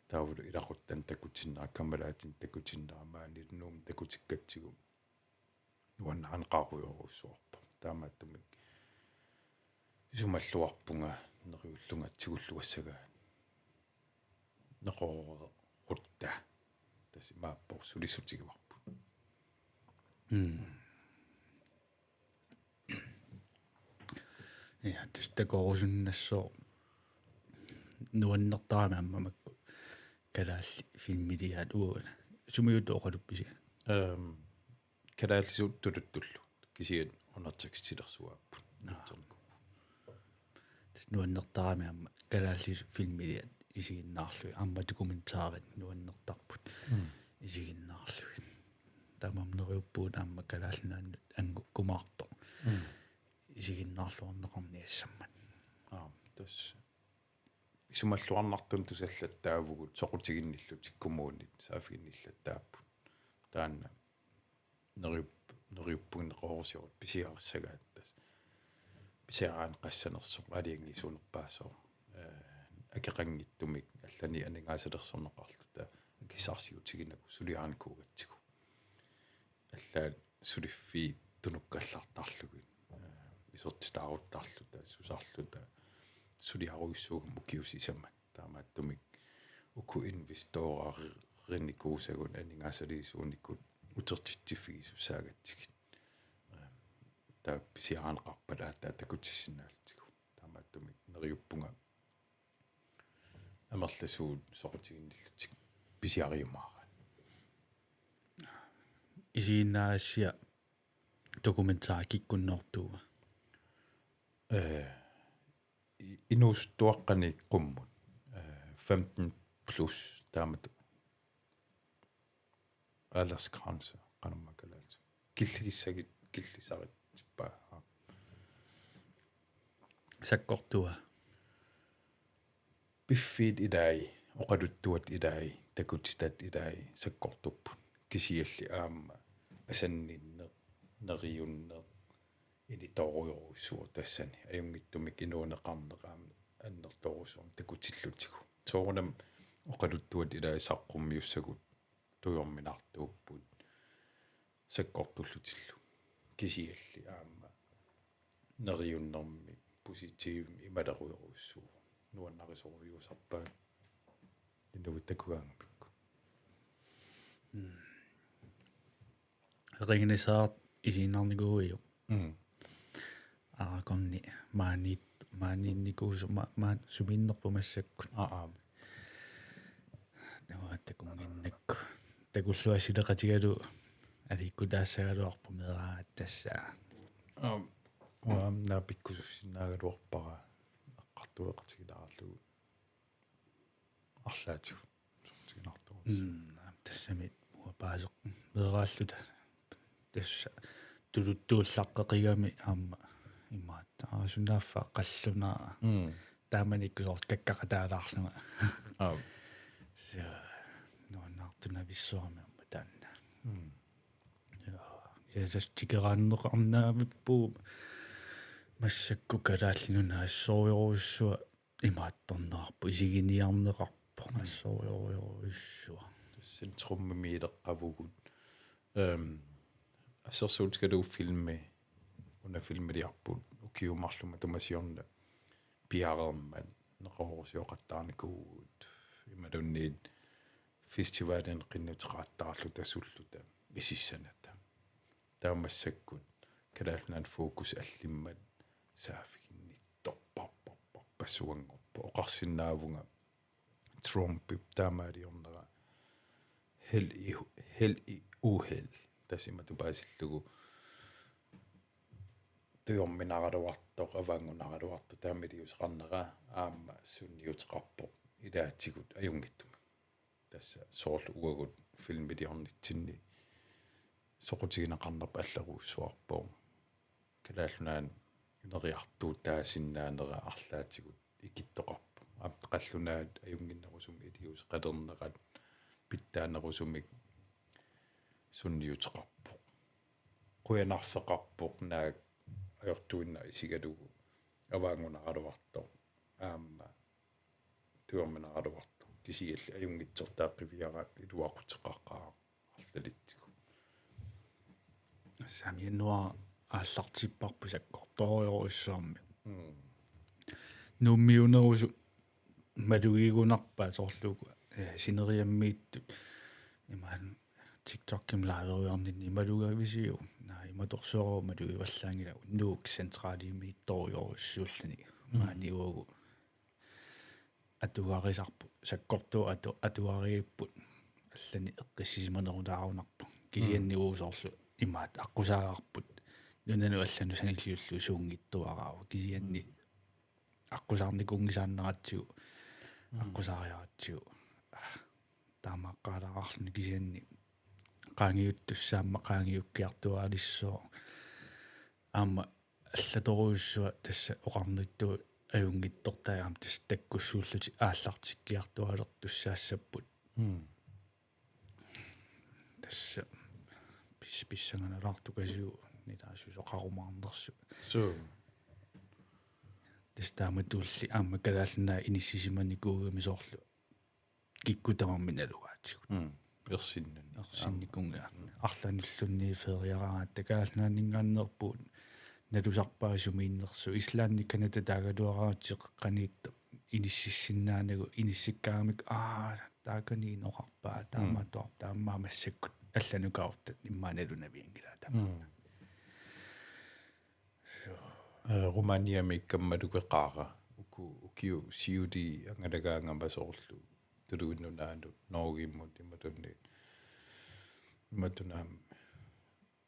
taavalu ilaquttani takutinnera, kammalaatini takutinnera, maani Nuummi takutikkatsigu nuannarineqarujorujussuarpoq. Taamaattumik isumalluarpunga neriullunga tigulluassagaat neqeroorutta. Tassa imaappoq sulissutigivarput. Mm. Ja, tassa takorusunnassaaq nuannertarami aamma makku kalaallit filmiliaat uagut. Sumiutut oqaluppisi? Ehm, kalaallisut tuluttullu. Kisianni undertekstilersuaapput. Aa. Nutserniku. Tassa nuannertarami aamma kalaallisut filmiliat isiginnaarlugit, aamma dokumentarit nuannertarput. Mm. Isiginnaarlugit. Taamaammat neriuppugut aamma Kalaallit Nunaannut angukkumaartoq. Mm. Isiginnaarluarneqarniassammat. Aa, tassa isumalluarnartumik tusallattaavugut soqutiginnillutik kommunit saaffiginnillattaapput. Taanna neriuppunga Neriuppunga neqeroorusiorluta pisiarissagaat tassa. Pisiaraanni qassanersoq aalajangiisuunerpaasoq. Eh, akeqanngitsumik allanik aningaasalersorneqarluta akissarsiutiginagu suliarinikuugatsigu. Allaat suliffiit tunukkallartarlugit, eh, isertitaaruttarluta, susarluta, suliarujussuugami ukiut sisamat. Taamaattumik uku investorarinikuusagut aningaasaliisuunikut utertitsiffigisussaagatsigu. Eh, taava pisiarineqarpata aatsaat takutissinnaallugu. Taamaattumik neriuppunga amerlasuut soqutiginnillutik pisiariumaaraat. Isiginnaagassiaq dokumentari kikkunnoortuua? Eh, i-, inuusuttuaqqani qummut. Eh, femten plus taamatut. Aldersgrænse, qanormaa kalaallisut. Killigissagit-, killisaritsippaa. Sakkortua. Piffiit ilai, oqaluttuat ilai, takutitat ilai, sakkortupput. Kisianni aamma asanninneq, neriunneq, initoorujorujussuuvoq tassani. Ajunngitsumik inuuneqarneq aamma annertoorujussuarmik takutillutigu. Soorunami oqaluttuat ilai saqqummiussagut tujorminartuupput sakkortullutillu. Kisianni aamma neriunnermik positivimik imalerujorujussuuvoq. Nuannarisorujussuusarpaat inuit takugaangamikku. Mm. Ringinissaat isiginnarnikuuiuk. Mm. Aragorni maaniit-, maaniinnikuusoq ma-, maan-, sumiinnerpoq massakkut. Aa, aa. Taava takunnginnakku. Takulluassileqatigalugu aliikkutaassagaluarpoq meeraagassaaq. Aa, uanga naapikkusussinnaagaluarpara eqqartueqatigilaarlugu. Arlaatigut. Soqutiginartorujussuuvoq. Mm, tassami uanga paaseq meeraalluta. Tassa tuluttuullaqqeqigami aamma imaattoq. Aa, sunaaffa qallunaa. Mm. Taamanikkut soorlu kakkaqataalaarlunga. Aap. So, nuannaartunavissuarmi aamma taanna. Mm. Ja, ja tassa tikeraanneqarnaavippugut massakkut Kalaallit Nunaat assorujorujussuaq imaattorneqarpoq, isiginiarneqarpoq, mm, assorujorujussuaq. Tassa Centrumimi ileqqavugut. Ehm, assersuutigalugu filmi, una filmiliarput, ukiut marluk matuma siorna piareermat, neqeroorusioqattaarnikuuvugut, imaluunniit festivalini qinnuteqattaarluta sulluta isissanata. Taava massakkut Kalaallit Nunaanni fokus allimmat saaffiginnittorparparparpassuanngorpoq. Oqarsinnaavunga Trumpip taamaaliornera held i, held i uheld. Tassa imatut paasillugu tujorminaraluartoq, avaanngunaraluartoq, taama iliuuseqarnera aamma sunniuteqarpoq ilaatigut ajunngitsumik. Tassa soorlu uagut filmiliornitsinni soqutigineqarnerput allerujussuarpoq. Kalaallit Nunaanni ineriartuutaasinnaanera arlaatigut ikittoqarpoq. Aamma qallunaat ajunnginnerusumik iliuuseqalernerat pitsaanerusumik sunniuteqarpoq. Qujanarfeqarpoq naak ajortuinnaq isigalugu avaanngunaraluartoq. Aamma tujorminaraluartoq. Kisianni ajunngitsortaaqqiviaraat iluaquteqaqaaq arlalitsigut. Tassami januaari aallartipparput sakkortoorujorujussuarmik. Mm. Nuummiunerusut malugigunarpaat soorlu, eh, sineriammiittut. Imaluunniit TikTokimi liverujoorninni malugavisiuk? Naa, imatorsuarooq malugivallaanngilaq, Nuuk centralimiittorujorujussuulluni. Mm. Maani uagut atugarisarput, sakkortuut atu-, atugariipput, allanik eqqissisimanerulaarunarpoq. Kisianni, mm, uagut soorlu imaattoq aqqusaagarput, nunanut allanut sanilliullugu suunngitsuaraavoq. Kisianni, mm, aqqusaarnikuunngisaannaratsigu, mm, aqqusaariaratsigu. Ah, taamaaqqaalaarluni kisianni qaangiuttussaammat qaangiukkiartuaalissaaq. Aamma allatorujussuaq tassa oqarnittut ajunngitsortai aamma tassa takkussuullutik aallartikkiartuaalertussaassapput. Mm. Tassa pis-, pissanganalaartukasiuk nilaa susoqarumaarnersoq. Suu. Tassa taamatulli aamma Kalaallit Nunaat inissisimanikuugami soorlu kikkut tamarmik nalugaatigut. Mm. Ersinnani. Ersinnikuugaat. Mm. Arlanulluunniit feriaraangatta Kalaallit Nunaanninngaanneerpugut nalusarpaat sumiinnersoq. Island, Canada taagaluaraangatsigu qeqqaniittoq inississinnaanagu inissikkaangamikku, aa, taakani inoqarpa, mm, taamaattoq, taamaammat massakkut allanukaaruttaaq immaqa nalunavianngilaa taama. Mm. Suu. Eh, Rumæniamiikkama malugeqaara. Uku, ukiut siuliini angalagaangama soorlu Tuluit Nunaannut, Norgemut, imaluunniit, imatut aamma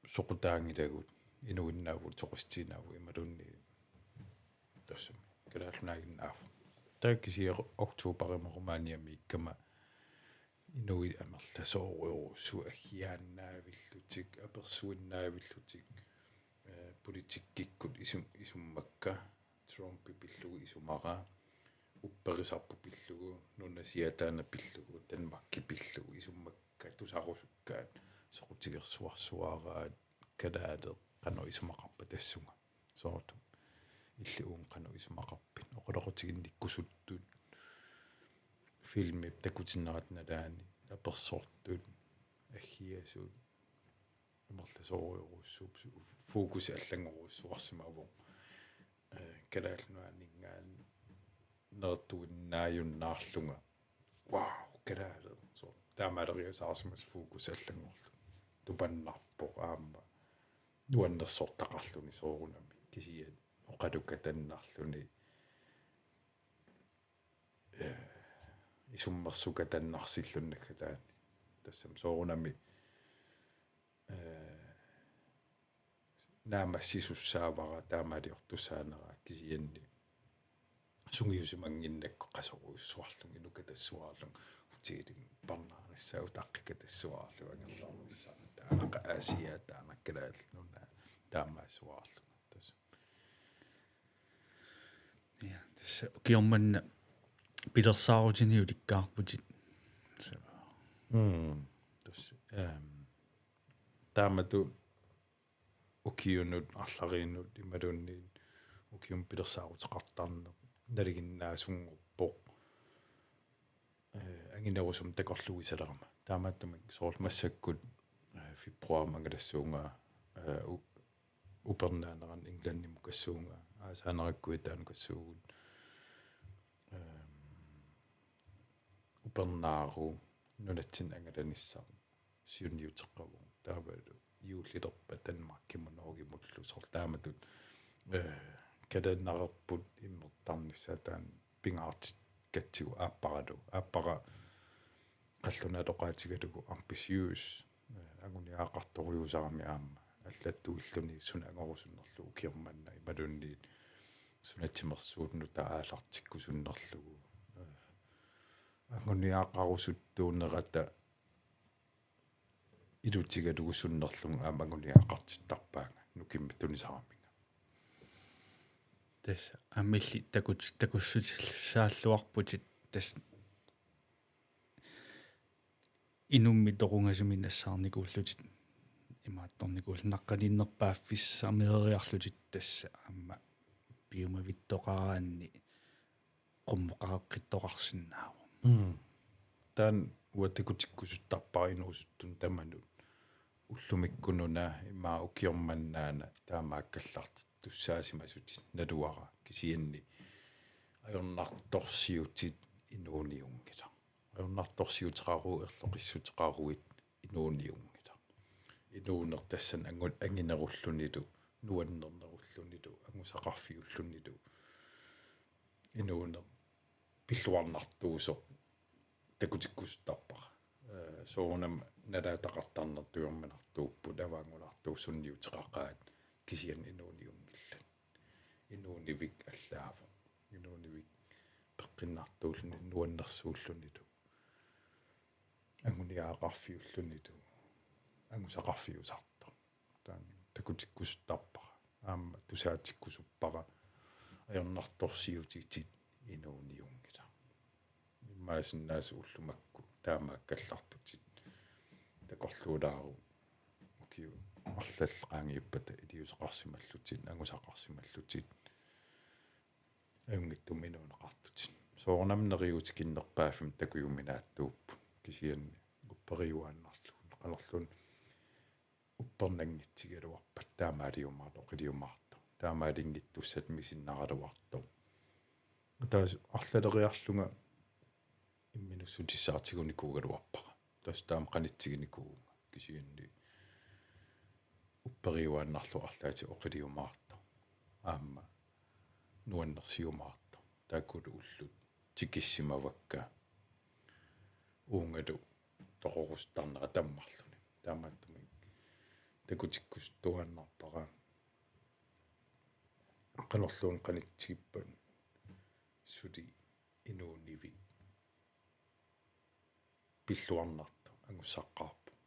soqutaanngilagut, inuinnaavut, soqutigiinnaavugut, imaluunniit tassami Kalaallit Nunaaginnaavugut. Taava kisianni oktoberimi Rumæniamiikkama inuit amerlasoorujussuit agiaannaavillutik, apersuinnaavillutik, eh, politikkikkut isum-, isummakka, Trumpi pillugu isumara, upperisarput pillugu, nunasiaat taanna pillugu, Danmarki pillugu, isummakka tusarusukkaat, soqutigersuarsuaraat, kalaaleq qanoq isumaqarpa tassunga. Soorlu illit uunga qanoq isumaqarpit? Oqaloqatiginnikkusuttut, filmip takutinnerata nalaani, apersortut, aggiasut, amerlasoorujorujussuupput, fokus allanngorujussuarsimavoq. Eh, Kalaallit Nunaanninngaanneertuinnaajunnaarlunga. Wow, kalaaleq. Suu, taamaaleriasaarsimasoq fokus allanngorluni. Tupannarpoq aamma nuannersortaqarluni soorunami. Kisianni oqalukatannarluni, eh, isummersukatannarsilluni naggataani. Tassami soorunami, eh, naammassisussaavara taamaaliortussaanera, kisianni sungiusimannginnakku qasorujussuarlunga, inukatassuarlunga, hotelimi parnaarissaa, utaqqikatassuarlunga, angerlarnissaa, taanna Aasiaat, taanna Kalaallit Nunaat, taamaassuarlunga. Tassa. Ja, tassa ukioq manna pilersaarutini ulikkaarputit. Suu. Mm. Tassa, ehm, taamatut ukiunut, arlariinut imaluunniit ukiumut pilersaaruteqartarneq nalinginnaasunngorpoq. Eh, anginerusumik takorluuisalerama. Taamaattumik soorlu massakkut, eh, februarimi angalassuunga, eh, u-, upernaanerani Englandimukassuunga, aasaanerakku itaanukassuugut. Ehm, upernaaru nunatsinni angalanissaq siunniuteqqavugut. Taavalu juullilerpat Danmarkimut Norgemullu soorlu taamatut, eh, kalendererput immertarnissaa taanna pingaartikkatsigu aapparalu. Aappara qallunaatoqaatigalugu ambitiøs, eh, anguniagaqartorujussuusarami aamma allattuilluni suna angorusunnerlugu ukioq manna imaluunniit suna timersuut nutaaq aallartikkusunnerlugu. Eh, anguniagaqarusuttuunerata ilutigalugu sunnerlunga aamma anguniagaqartittarpaanga nukimmat tunisaraminga. Tassa aamma illit takut-, takussutissaalluarputit tassa inummik toqungasumik nassaarnikuullutit imaattornikuullutit naqqaniinnerpaaffissameeriarlutit tassa aamma piumavittoqaraanni qummuqareqqittoqarsinnaavoq. Mm. Taanna uanga takutikkusuttarpara inuusuttunut tamanut. Ullumikkununa ima ukioq mannaana taamaakkallartittussaasimasutut naluara kisianni ajornartorsiutit inuuniunngilaq. Ajornartorsiuteqaruit erloqissuteqaruit inuuniunngilaq. Inuuneq tassani angu-, anginerullunilu, nuannernerullunilu, angusaqarfiullunilu. Inuuneq pilluarnartuusoq takutikkusuttarpara. Eh, soorunami nalaataqartarneq tujorminartuupput, avaanngunartuut sunniuteqaqaat kisianni inuuniunngillat. Inuunivik allaavoq. Inuunivik peqqinnartuulluni nuannersuullunilu. Anguniagaqarfiullunilu. Angusaqarfiusartoq. Taanna takutikkusuttarpara. Aamma tusaatikkusuppara. Ajornartorsiutitit inuuniunngilaq. Imaassinnaavoq ullut makku taamaakkallartutit. Takorluulaaruk. Kiu arlallit qaangiuppata iliuuseqarsimallutit, angusaqarsimallutit, ajunngitsumik inuuneqartutit. Soorunami neriuutit kinnerpaaffimmi takujuminaattuupput, kisianni upperiuaannarlugu qanorluunniit uppernanngitsigigaluarpat taamaaliumaartoq, oqiliumaartoq. Taamaalinngittussat misinnaraluartoq. Taava arlaleriarlunga imminut sutissaartigunikuugaluarpara. Tassa taama qanitsiginikuuvunga, kisianni upperiuaannarlugu arlaatigut oqiliumaartoq. Aamma nuannersiumaartoq. Taakkulu ullut tikissimavakka uungalu toqorusuttarnera tammarluni. Taamaattumik takutikkusuttuaannarpara. Qanorluunniit qanitsigippat suli inuunivik pilluarnartoq angussaqqaarpoq.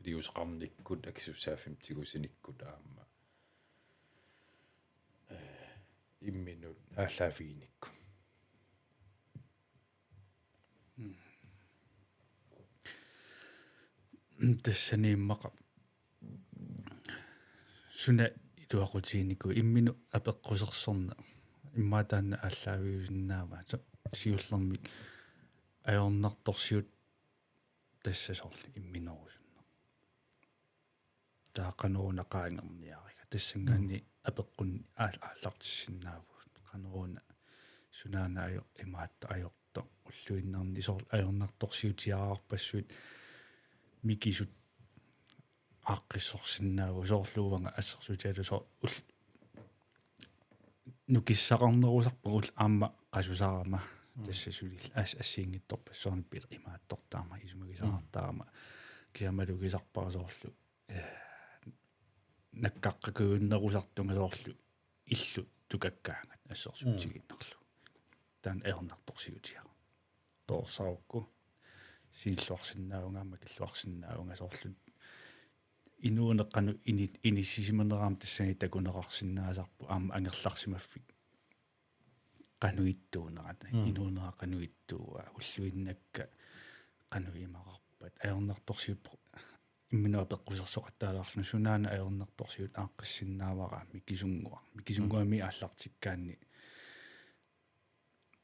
Iliuuseqarnikkut, akisussaaffimmik tigusinikkut aamma, eh, imminut aallaaviginikku. Mm. Tassani immaqa suna iluaqutiginikuua imminut apeqqusersorneq. Immaqa taanna aallaaviusinnaavaa. So-, siullermik ajornartorsiut tassa soorlu imminorujussuarneq. Taava qanoruna qaangerniariga. Tassanngaanniit Mm. apeqqunneq aal-, aallartissinnaavugut. Qanoruna sunaana ajo-, imaattoq ajortoq. Ulluinnarni soorlu ajornartorsiutigaarpassuit mikisut aaqqissorsinnaavugut, soorlu uanga assersuutigalugu soorlu ul-, nukissaqarnerusarpunga ullut aamma qasusarama. Mm. Tassa suli as-, assigiinngitsorpassuarnik pil-, imaattortarama, isumagisaqartarama. Mm. Kisianni malugisarpara soorlu, eh, nakkaqqakujunerusartunga soorlu illut tukakkaangat assersuutigiinnarlugu. Mm. Taanna ajornartorsiutigaara. Toorsaarukku sinilluarsinnaavunga, aamma makilluarsinnaavunga soorlu. Inuuneq qanoq ini-, inissisimanera aamma tassani takuneqarsinnaasarpoq aamma angerlarsimaffik qanoq ittuunerata. Mm. Inuunera qanoq ittuua, ulluinnakka qanoq imaqarpat. Ajornartorsiut pro-, imminut apeqqusersoqattaalaarluni sunaana ajornartorsiut aaqqissinnaavara mikisunnguaq. Mikisunnguamik Mm. aallartikkaanni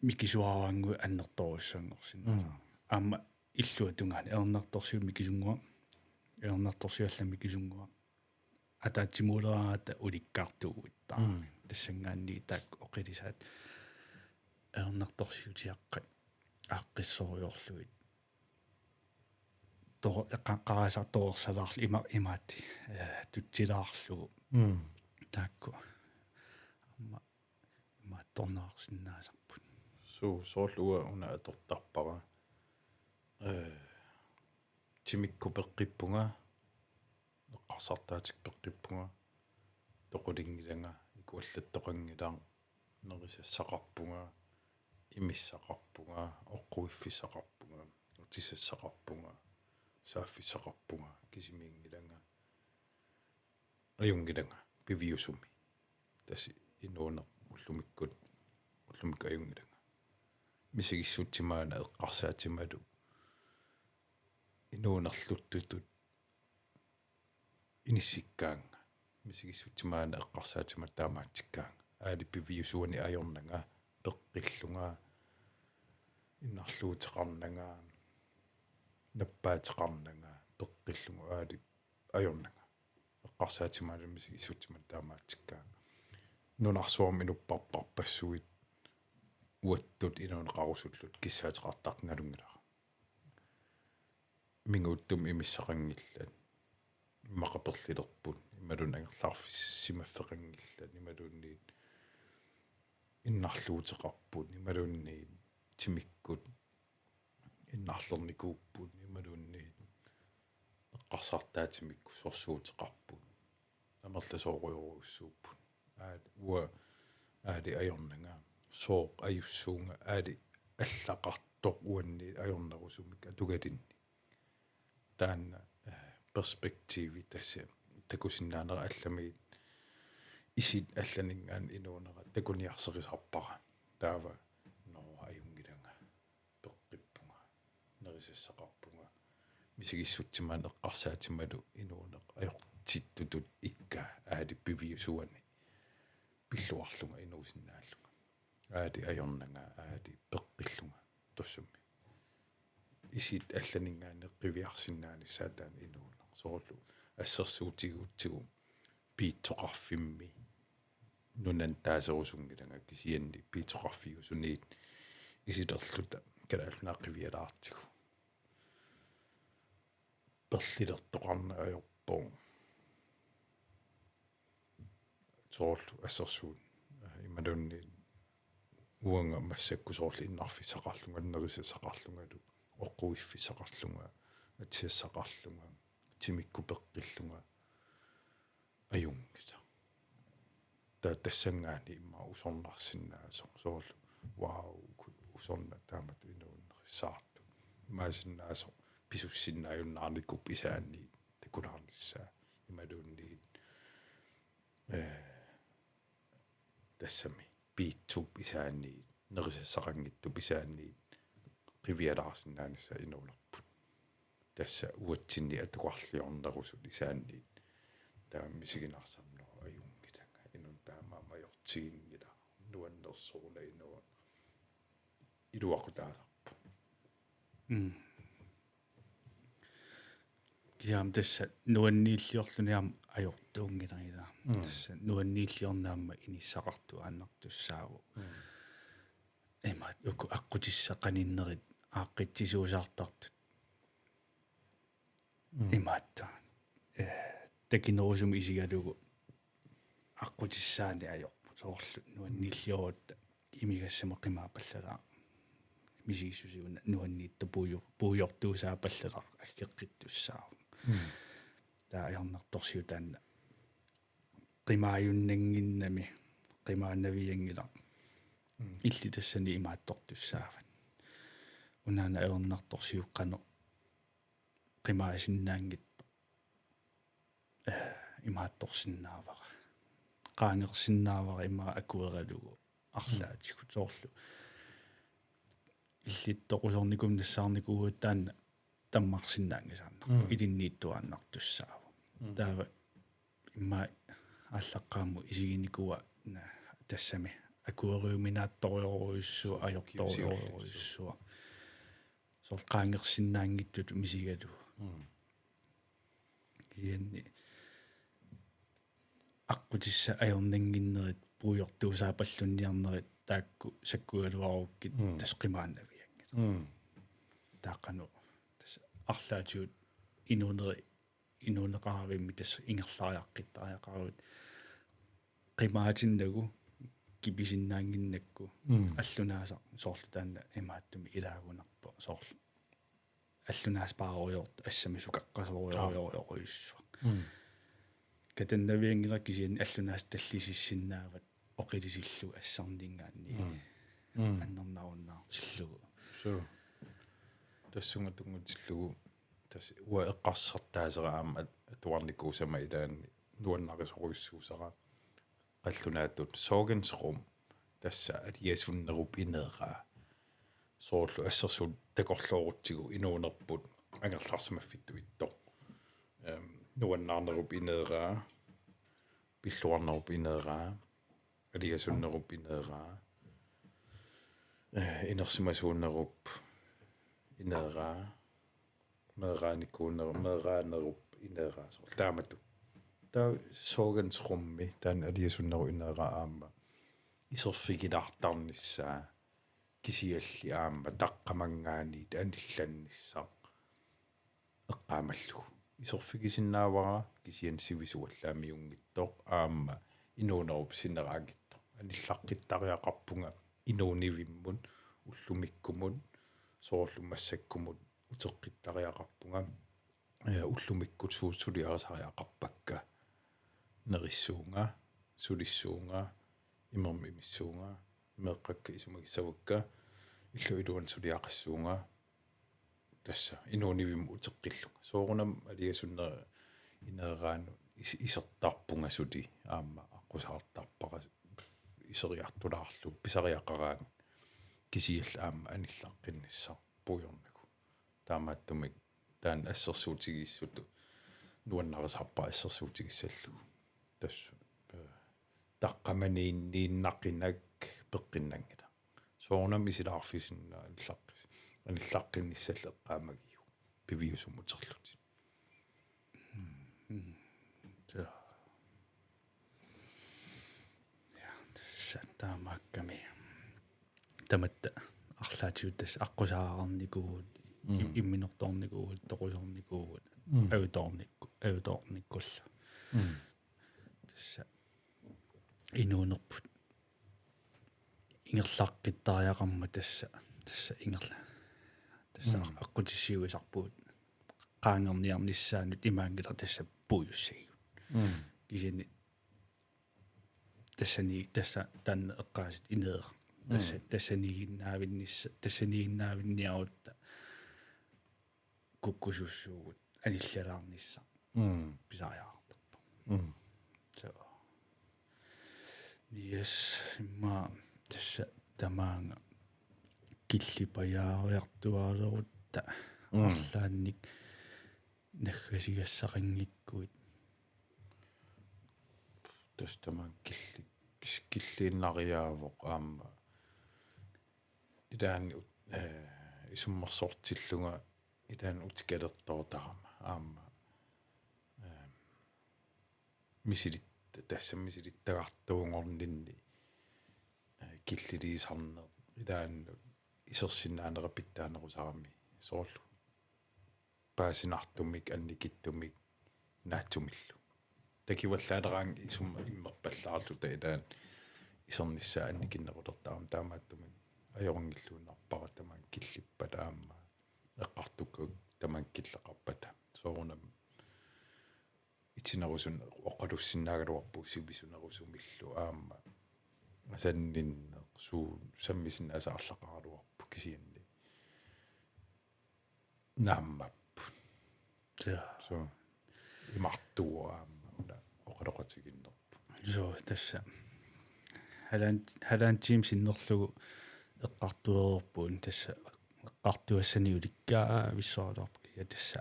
mikisuaraannguit annertoorujussuanngorsinnaasara. Mm. Aamma illuatungaani ajornartorsiut mikisunnguaq, ajornartorsiut allat mikisunnguaq. Ataatsimoorleraangata ulikkaartuuguttaarami. Mm. Tassanngaanniit taakku oqilisaat ajornartorsiutigaqqat aaqqissorujoorlugit. Tor-, qa-, qarasaq torersalaarlugu ima-, imaattoq, eh, tutsilaarlugu. Mm. Taakku. Aamma imaattorneqarsinnaasarput. Suu, soorlu uanga una atortarpara. Eh, timikkut peqqippunga, eqqarsartaatikka peqqippunga, toqulinngilanga, ikuallattoqanngilanga, nerisassaqarpunga, imissaqarpunga, oqquiffissaqarpunga, utisassaqarpunga, saaffissaqarpunga, kisimiinngilanga. Ajunngilanga piviusumi. Tassa inuuneq ullumikkut, ullumikkut ajunngilanga. Misigissutsimaana eqqarsaatimalu inuunerluttutut inissikkaanga. Misigissutsimaana eqqarsaatimalu taamaatsikkaanga. Aali piviusuani ajornanga, peqqillunga, innarluuteqarnanga, nappaateqarnanga, peqqillunga aali ajornanga. Eqqarsaatimalu misigissutsimalu taamaatsikkaanga. Nunarsuarmi inupparparpassuit uattut inuuneqarusulluta kissaateqartartut nalunngilara. Minguuttumi imissaqanngillat, immaqa perlilerput, imaluunniit angerlarfissisimaffeqanngillat, imaluunniit innarluuteqarput, imaluunniit timikkut innarlernikuupput, imaluunniit eqqarsartaatimikkut sorsuuteqarput, amerlasoorujorujussuupput. Aali, uanga aali ajornanga, sooq ajussuunga, aali allaqartoq uannit ajornerusumik atugalinni. Taanna, eh, perspektiivi tassa takusinnaanera allamigit isit allaninngaanniit inuunera takuniarsarisarpara. Taava, nå, ajunngilanga, peqqippunga, nerisassaqarpunga, misigissutsimanik eqqarsaatimalu inuuneq ajortittutut ikka aali piviusuani pilluarlunga inuusinnaallunga. Aali ajornanga aali peqqillunga tussummi. Isit allaninngaanniit qiviarsinnaanissaat taanna inuuneq. Soorlu assersuutigigutsigu piitsoqarfimmi nunanut taaserusunngilanga kisianni piitsoqarfiusuniit isilerluta Kalaallit Nunaat qivialaartigu. Perlilertoqarneq ajorpoq. Soorlu assersuut, eh, imaluunniit uanga massakkut soorlu innarfissaqarlunga, nerisassaqarlungalu, oqquiffissaqarlunga, atsiassaqarlunga, timikkut peqqillunga, ajunngilaq. Taava tassanngaanniit immaqa usornarsinnaasoq soorlu, wow, ku-, usornaq taamatut inuunnerissaartoq. Imaassinnaasoq pisussinnaajunnaarnikuupput isaanniit takulaarnissaa. Imaluunniit, eh, tassami piitsuupput isaanniit, nerisassaqanngitsuupput isaanniit, qivialaarsinnaanissaat inuunerput. Tassa uatsinni atugarliornerusut isaanniit. Taava misiginarsamnerup ajunngilanga. Inunnut taamaammat ajortiginngilaq. Nuannersoruna inuuneq iluaqutaasarpoq. Mm. Kisianni tassa nuanniilliorluni aamma ajortuunngilaq ilaa. Mm. Tassa nuanniilliorneq aamma inissaqartuaannartussaavoq. Mm. Imaat uku aqqutissat qaninnerit aaqqitsisuusaartartut. Mm. Imaattoq. Eh, takinerusumik isigalugu aqqutissaaneq ajorput soorlu nuanniilliorutta imigassamut qimaapallalaaq. Misigissusiuna nuanniittoq puior-, puiortuusaapallalaaq aggeqqittussaavoq. Mm. Taava ajornartorsiut taanna qimaajunnannginnami qimaannavianngilaq. Mm. Illit tassani imaattortussaavat. Unaana ajornartorsiut qanoq qimaasinnaanngitsoq, eh, imaattorsinnaavara. Qaangersinnaavara ima akueralugu arlaatigut soorlu. Illit toqusornikummik nassaarnikuuvutit taanna tammarsinnaanngisaannarpoq. Mm. Ilinniittuaannartussaavoq. Mm. Taava immaqa aallaqqaammut isiginikuuara tassami akueriuminaatsorujorujussuaq, ajortorujorujussuaq. Soorlu qaangersinnaanngitsutut misigalugu. Mm. Kisianni aqqutissat ajornannginnerit puiortuusaapallunniarnerit taakku sakkugaluarukkit. Mm. Tassa qimaannavianngilaq. Mm. Taava qanoq tassa arlaatigut inuuneri-, inuuneqaravimmi tassa ingerlariaqqittariaqaruit qimaatinnagu kipisinnaannginnakku. Mm. Allunaasaq soorlu taanna imaattumik ilaagunarpoq soorlu allunaasaq paarujoortoq assamik sukaqqasorujorujorujussuaq. Mm. Katannavianngilaq kisianni allunaasaq tallisissinnaavat oqilisillugu assarninngaanniit. Mm. Mm. Annernarunnaartillugu. Suu. Tassunga tunngatillugu tassa uanga eqqarsartaasera aamma at-, atuarnikuusama ilaanni nuannarisorujussuusara qallunaatut Sorgens Rum, tassa aliasunnerup ineeraa. Soorlu assersuut takorloorutsigu inuunerput angerlarsimaffittut ittoq. Ehm, nuannaarnerup ineeraa, pilluarnerup ineeraa, aliasunnerup ineeraa, eh, inersimasuunerup ineeraa, meeraanikuunerup, meeraanerup ineeraa soorlu taamatut. Taava Sorgens Rummi taanna aliasunnerup ineeraa aamma iserfigilaartarnissaa kisianni aamma taqqamanngaanniit anillannissaq eqqaamallugu. Iserfigisinnaavara kisianni sivisuallaammiunngitsoq aamma inuunerup sineraanngitsoq. Anillaqqittariaqarpunga inuunivimmut ullumikkumut soorlu massakkumut uteqqittariaqarpunga, eh, ullumikkut suut suliarisariaqarpakka. Nerissuunga, sulissuunga, imermik imissuunga, meeqqakka isumagissavakka, illup iluani suliaqassuunga, tassa inuunivimmut uteqqillunga. Soorunami aliasunnerup ineeraanut is-, isertarpunga suli aamma aqqusaartarpara iseriartulaarlugu pisariaqaraangat kisianni aamma anillaqqinnissaa puigornagu. Taamaattumik taanna assersuutigiissutut nuannarisarpara assersuutigissallugu. Tassa, eh, taqqamaniinniinnaqinak peqqinnanngilaq. Soorunami isilaarfissinnaa anillaqqis-, anillaqqinnissallu eqqaamagiuk piviusumut uterlutit. Mm. Ja. Ja, tassa taamaakkami. Tamatta arlaatigut tassa aqqusaarnikuuvugut, im-, Mm. imminortoornikuuvugut, toqusoornikuuvugut, Mm. ajutoornikku-, ajutoornikkullu. Mm. Tassa inuunerput ingerlaqqittariaqarmat tassa, tassa ingerla-, tassa Mm. aqqutissiuisarpugut qaangerniarnissaanut imaanngilaq tassa puiussagigut. Mm. Kisianni tassani, tassa taanna eqqaasut ineeq. Tassa, Mm. tassaniiginnaavinnissa-, tassaniiginnaavinniarutta kukkusussuugut anillalaarnissaq Mm. pisariaqartarpoq. Mm. So. Yes, immaqa tassa tamaanga killipajaariartuaalerutta Mm. arlaannik naggasigassaqanngikkuit. Tassa tamaanga killi-, kis-, killiinnariaavoq aamma. Ilaanni ut-, eh, isummersortillunga ilaanni utikalertortarama aamma, ehm, misilit-, tassa misilittagartuunngorninni, eh, killiliisarneq ilaanni isersinnaaneq pitsaanerusarami soorlu paasinartumik, annikitsumik, naatsumillu. Takivallaataraangat isum-, immerpallaarluta ilaanni isernissaa annikinnerulertarami, taamaattumik ajorunngilluinnarpara tamaanga killippata aamma eqqartukkakka tamaanga killeqarpata. Soorunami itinerusumik oqalussinnaagaluarpugut sivisunerusumillu aamma asanninneq suu sammisinnaasaq arlaqaraluarpoq kisianni naammapput. Ja. So, imartuuvoq aamma una oqaloqatigiinnerput. So, tassa. Halvanden, halvanden time sinnerlugu eqqartuereerpugut, tassa eqqartugassani ulikkaavissoraluarpoq ja tassa.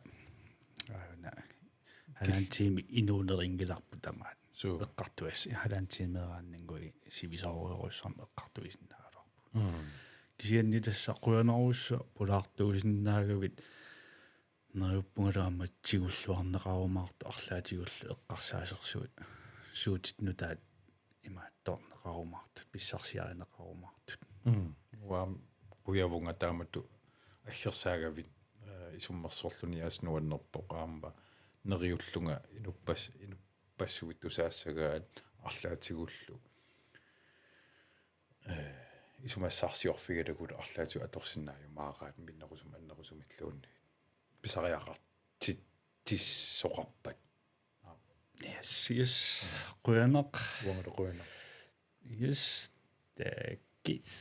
Aana. Halvanden time inuunerinngilarput tamaat. So. Eqqartugas-, halvanden timeeraannanngui sivisoorujussuarmik eqqartuisinnaagaluarput. Mm. Kisianni tassa qujanarujussuaq pulaartuusinnaagavit, neriuppungalu aamma tigulluarneqarumaartoq arlaatigullu eqqarsaasersuut suutit nutaat imaattoorneqarumaartut, pissarsiarineqarumaartut. Mm. Uanga qujavunga taamatut aggersaagavit, eh, isummersorluni aasiit nuannerpoq aamma neriullunga inuppas-, inuppassuit tusaassagaat arlaatigullu. Eh, isumassarsiorfigalugulu arlaatigut atorsinnaajumaaraat minnerusumik annerusumilluunniit. Pisariaqartitsisoqarpat. Yes, yes. Qujanaq. Uangalu qujanaq. Yes. Takuss.